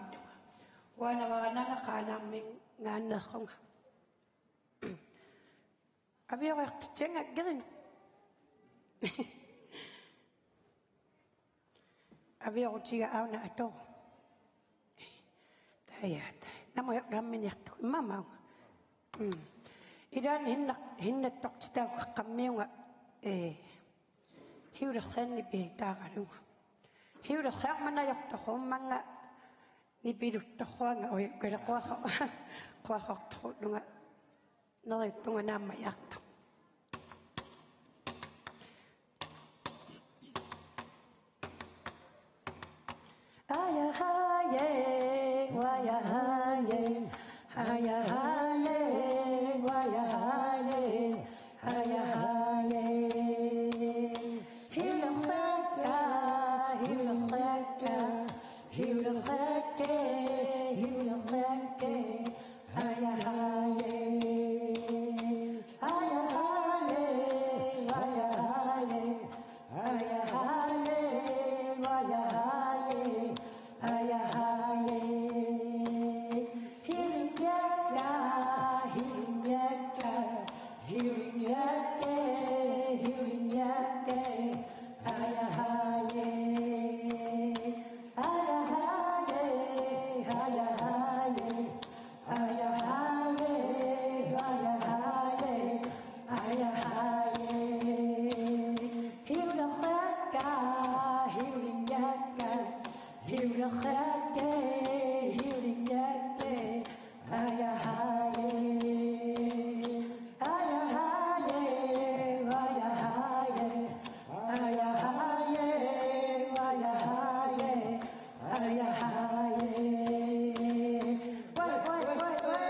uanga navarananga qaanaarminngaanneerpunga. Avioriartitsianga grin. Aviorutiga aana atoru. Taja, taja. Namuja namminiartu. Immaqa aamma uanga. Mm. Ilaanni hinna-, hinnattortitaaqqammiunga, ee, hiulersaanni piitaaralunga. Hiulersaarmanajortoq uummannga nipiluttorluanga ui kaleqquaqa quaqortorlunga neriuttunga naammajartoq. Aja haje, waja haje, aja haje, waja haje, aja haje. Hiulersaakka, hiulersaakka, hiulersaakka, hiulersaakka. Aja haje, aja haje, aja haje, aja haje, aja haje, aja haje. Hiulinngiakka, hiulinngiakka, hiulinngiakka, hiulinngiakka. Aja haje, aja haje, aja haje. Aja haje, aja haje, aja haje. Hiulersaakka, hiulinngiakka. Hiulersaakka, hiulinngiakka. Aja haje, aja haje, aja haje. Aja haje, aja haje, aja haje. Wai, wai, wai, wai.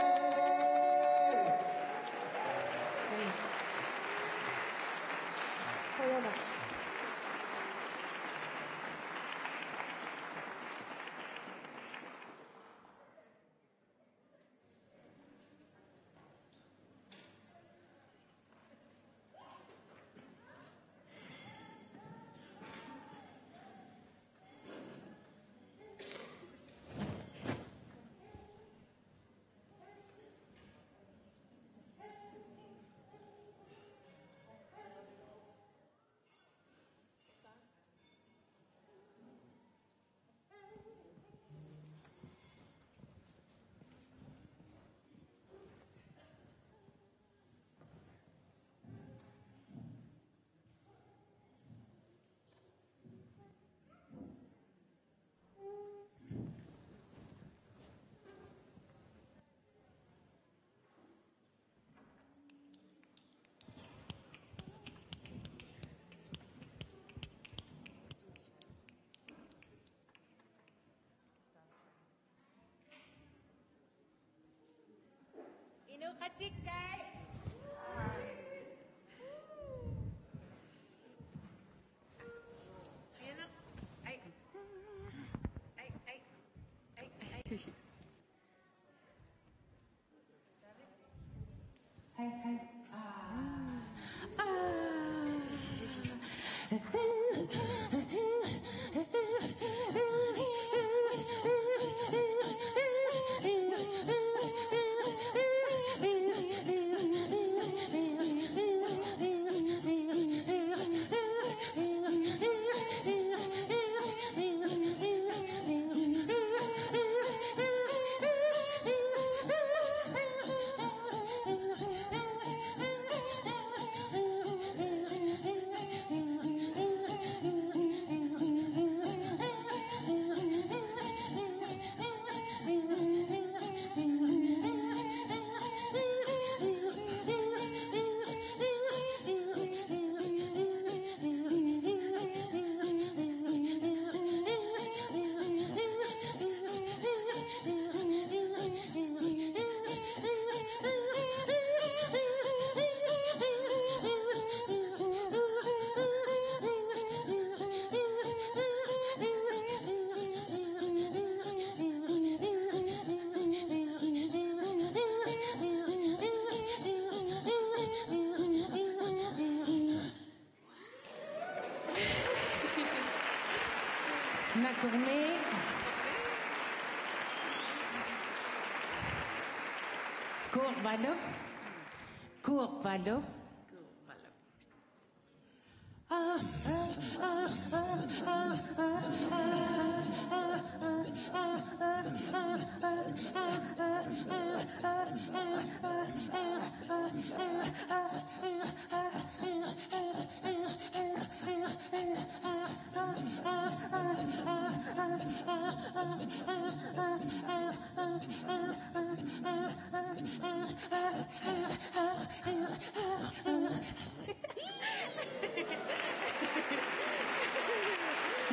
Inuuqatikka. Ai. Ai, ai. Ai, ai. Hai, hai. Ah. Kormi. Korvalu. Korvalu.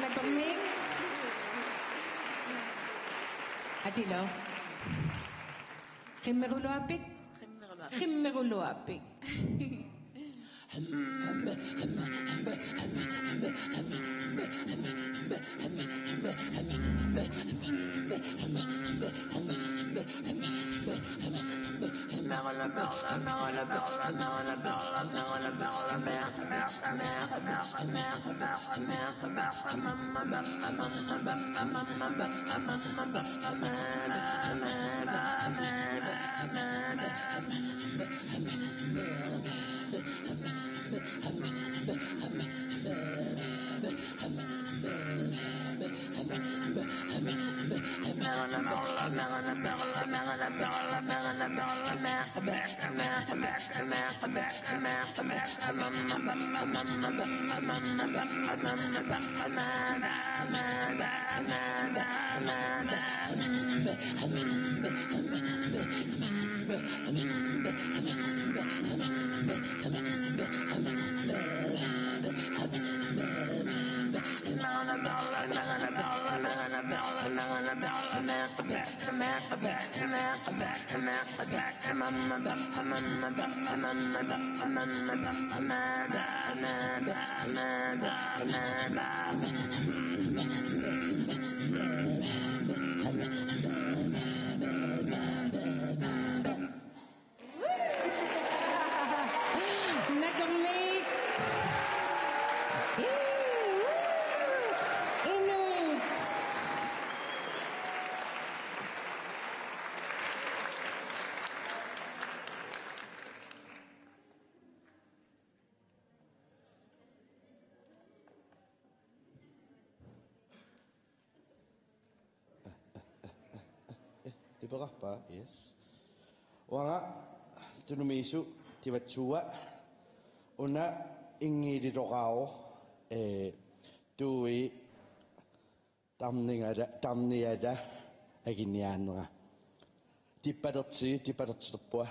Nakormiit. Atilo. Qimmeruluappit. Qimmeruluappit. Qimmeruluappit. Nakormiit. Inuit. Iperarpa, yes. Uanga Tunumiisu Tivatsuua, una inngiililoraavoq, eh, Tuui Tarningala, Tarniala akiniaanera. Tippalertigi, tippalerterpunga.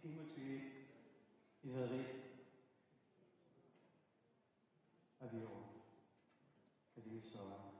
Timothy Iveri Aviu. Kadiussava.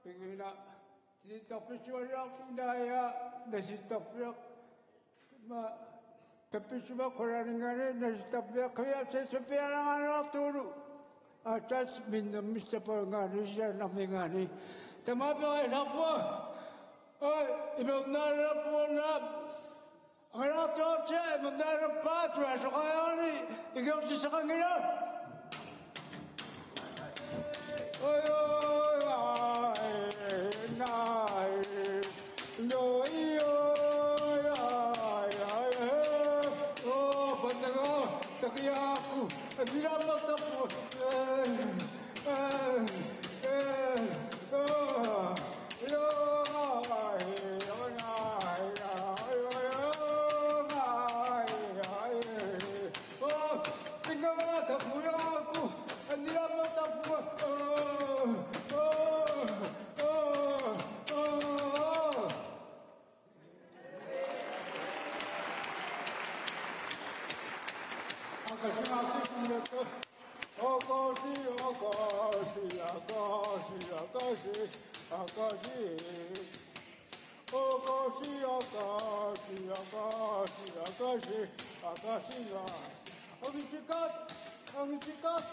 Ina, sittarpitsuallaartunnaaja, nasittarpiaq. Ma, tappitsuma qulaninngaanniit nasittarpiaq, qiviartut pialangaannaartuulu. Aatsaat minnermissapalungaani sisaannarminngaanniit. Tamaaperiarpua. Ai, imernaalaarpuanna. Angalaartoortia imernaalaarpaa tuasoqajaani ikiortissaqanngilaq. Oi, oi, ai, nai. Oi, oi, ai, ai, eh. Oh, pannaga, takiaku, apilaammartarpu. Eh, eh, eh, oh. Akasi, akasi, akasi, akasi, akasi. Akasi, akasi, akasi, akasi, akasi. Angitikat, angitikat,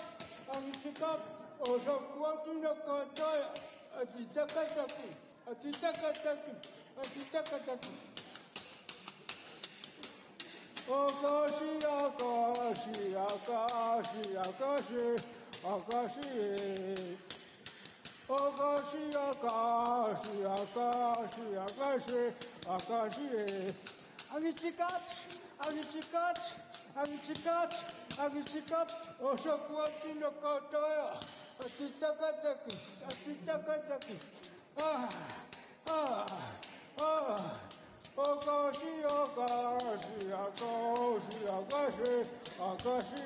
angitikat. Osakkuatinakkatai. Atitakataki, atitakataki, atitakataki. Akasi, akasi, akasi, akasi, akasi. Akasi, akasi, akasi, akasi, akasi. Angitikat, angitikat, angitikat, angitikat. Osakkuatinakkatai. Atitakataki, atitakataki. Ah, ah, ah. Akasi, akasi, akasi, akasi, akasi.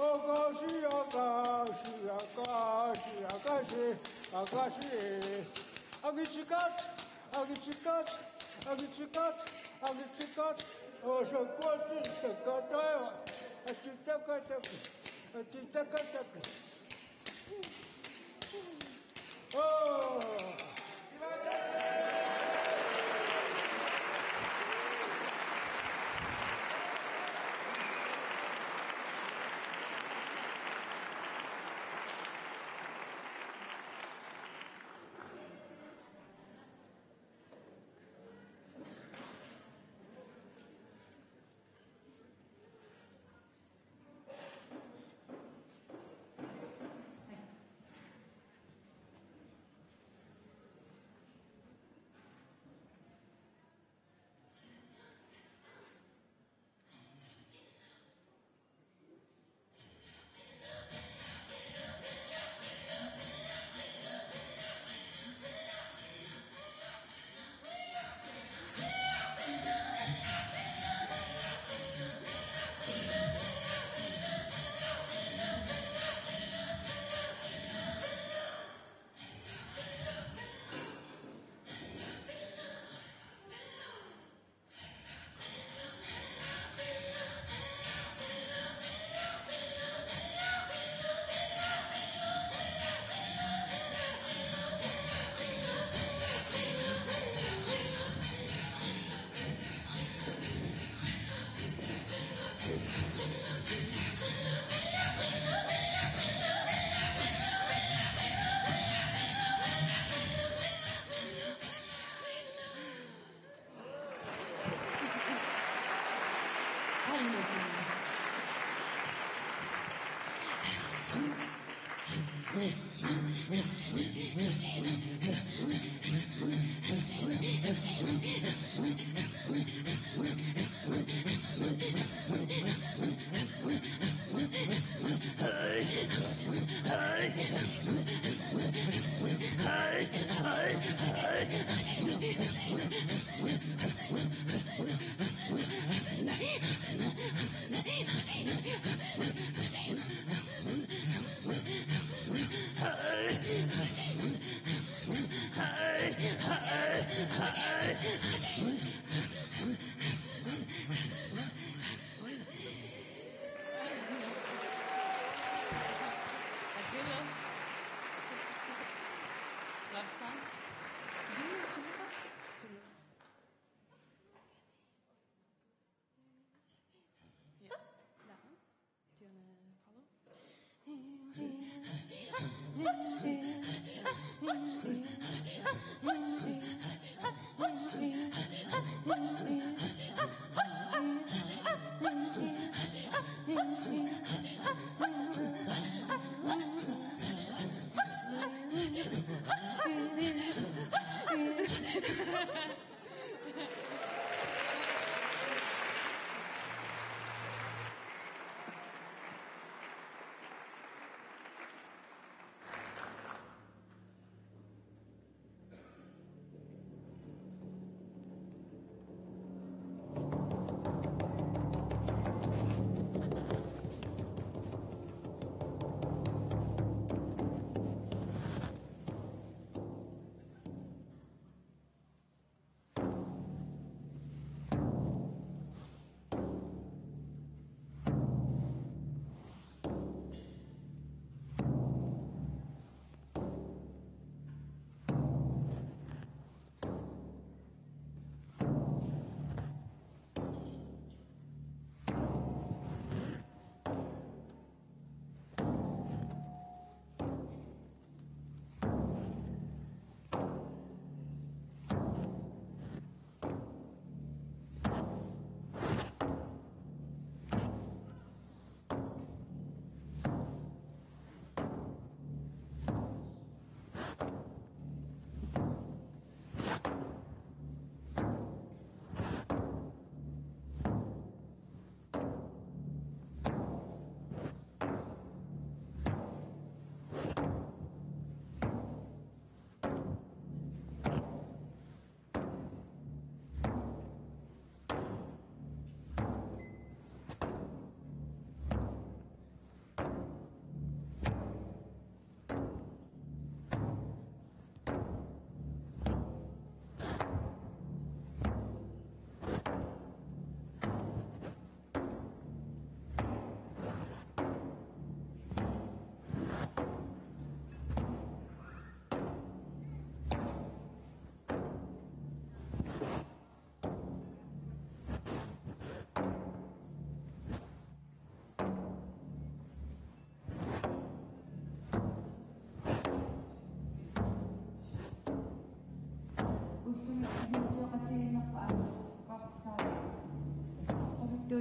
Akasi, akasi, akasi, akasi, akasi. Angitikat, angitikat, angitikat, angitikat. Osakkuatinakkatai. Atitakataki, atitakataki. Oh.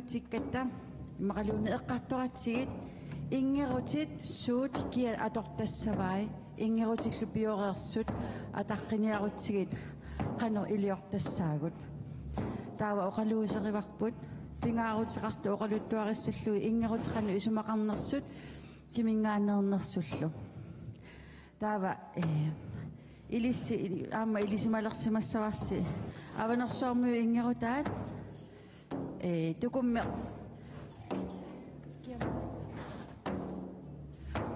Tikkatta immaqaluunniit eqqartoratsigit: inngerutit suut kia atortassavai? Inngerutillu pioreersut ataqqiniarutsigit qanoq iliortassaagut? Taava oqaluuserivarput pingaaruteqartut oqaluttuarissallugit inngerutit qanoq isumaqarnersut kiminngaanneernersullu. Taava, eh, ilissi, aamma ilisimalersimassavarsi Avanersuarmiut inngerutaat, eh, Tukummeq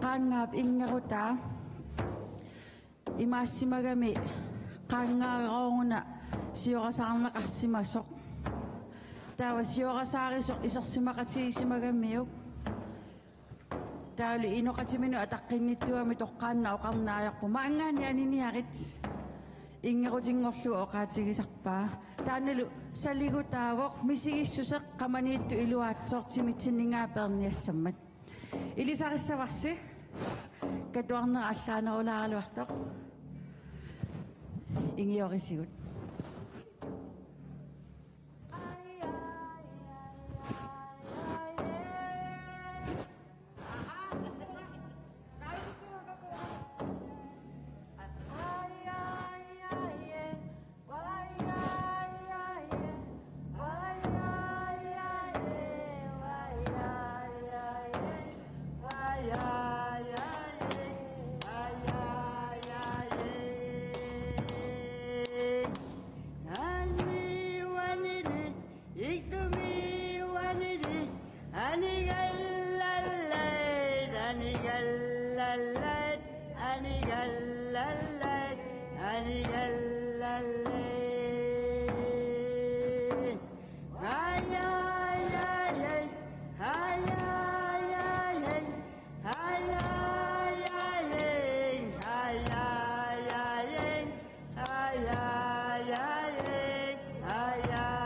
Qaanngaap inngerutaa imaassimagami qaanngaarooruna siorasaarneqarsimasoq. Taava siorasaarisoq isersimaqatigisimagamiuk. Taavalu inoqatiminut ataqqinnittuugami toqqaannaq oqarneq ajorpoq: Maanngaanniit aniniarit. Inngerutinngorlugu oqaatigisarpaa. Taannalu saligutaavoq misigissuseq qamaniittut iluaatsoq timitsinninngaanniit peerniassammat. Ilisarissavarsi, katuarnera allaanerulaaraluartoq. Inngiorisigut. Iktumiuanili, anigallalait, anigallalait, anigallalait, anigallalait. Ayayayay, ayayayay, ayayayay, ayayayay. Ayayayay, ayayayay.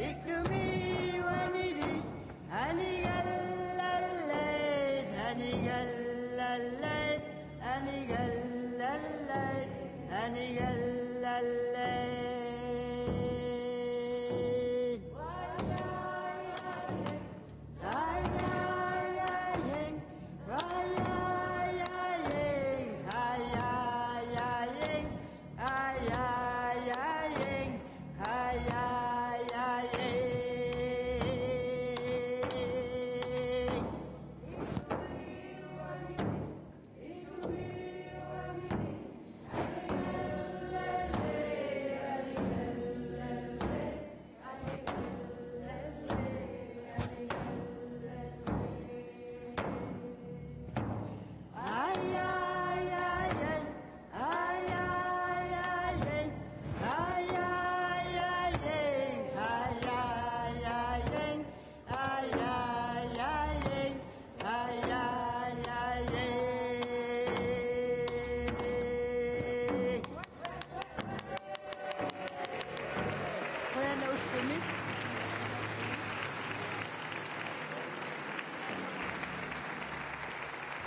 Iktumiuanili, anigallalait, anigallalait, anigallalait, anigallalait. Qujanaq ullumi.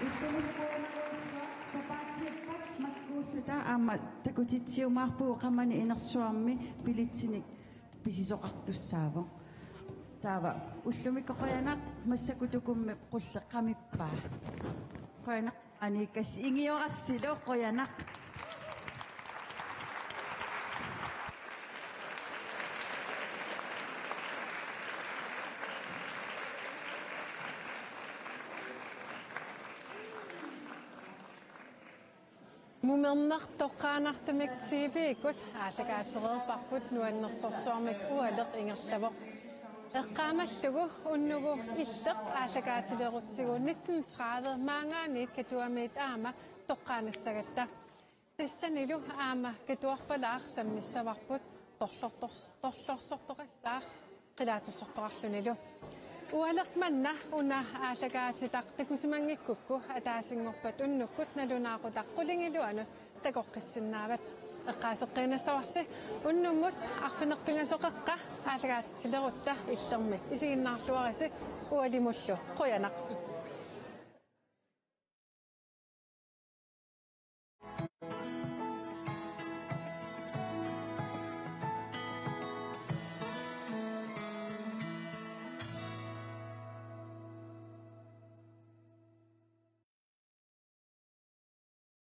Ullumi qujanarujussuaq, sapaatip-ippat makkuulluta aamma takutitsiumaarpugut qamani inersuarmi billetsinik pisisoqartussaavoq. Taava ullumikkut qujanaq, massakkut Tukummip qulleq qamippaa. Qujanaq. Anikas ingiorassillu qujanaq. Mumerneq toqqaannartumik T V-kkut aallakaatereerparput, nuannersorsuarmik ualeq ingerlavoq. Eqqaamallugu unnugu Illeq aallakaatilerutsigu nitten tredive maanngaanniit Katuamiit aamma toqqaannassagatta. Tassanilu aamma Katuarpalaaq sammissavarput torlortors-, torlorsortoqassaaq qilaatersortoqarlunilu. Ualeq manna una aallakaatitaq takusimanngikkukku ataasinngorpat unnukkut nalunaaqutaq qulingiluanut takoqqissinnaavat. Eqqaaseqqiinnassavarsi unnummut arfineq-pingasoqeqqa aallakaatitsilerutta Illermi isiginnaarluarisi. Ualimullu qujanaq.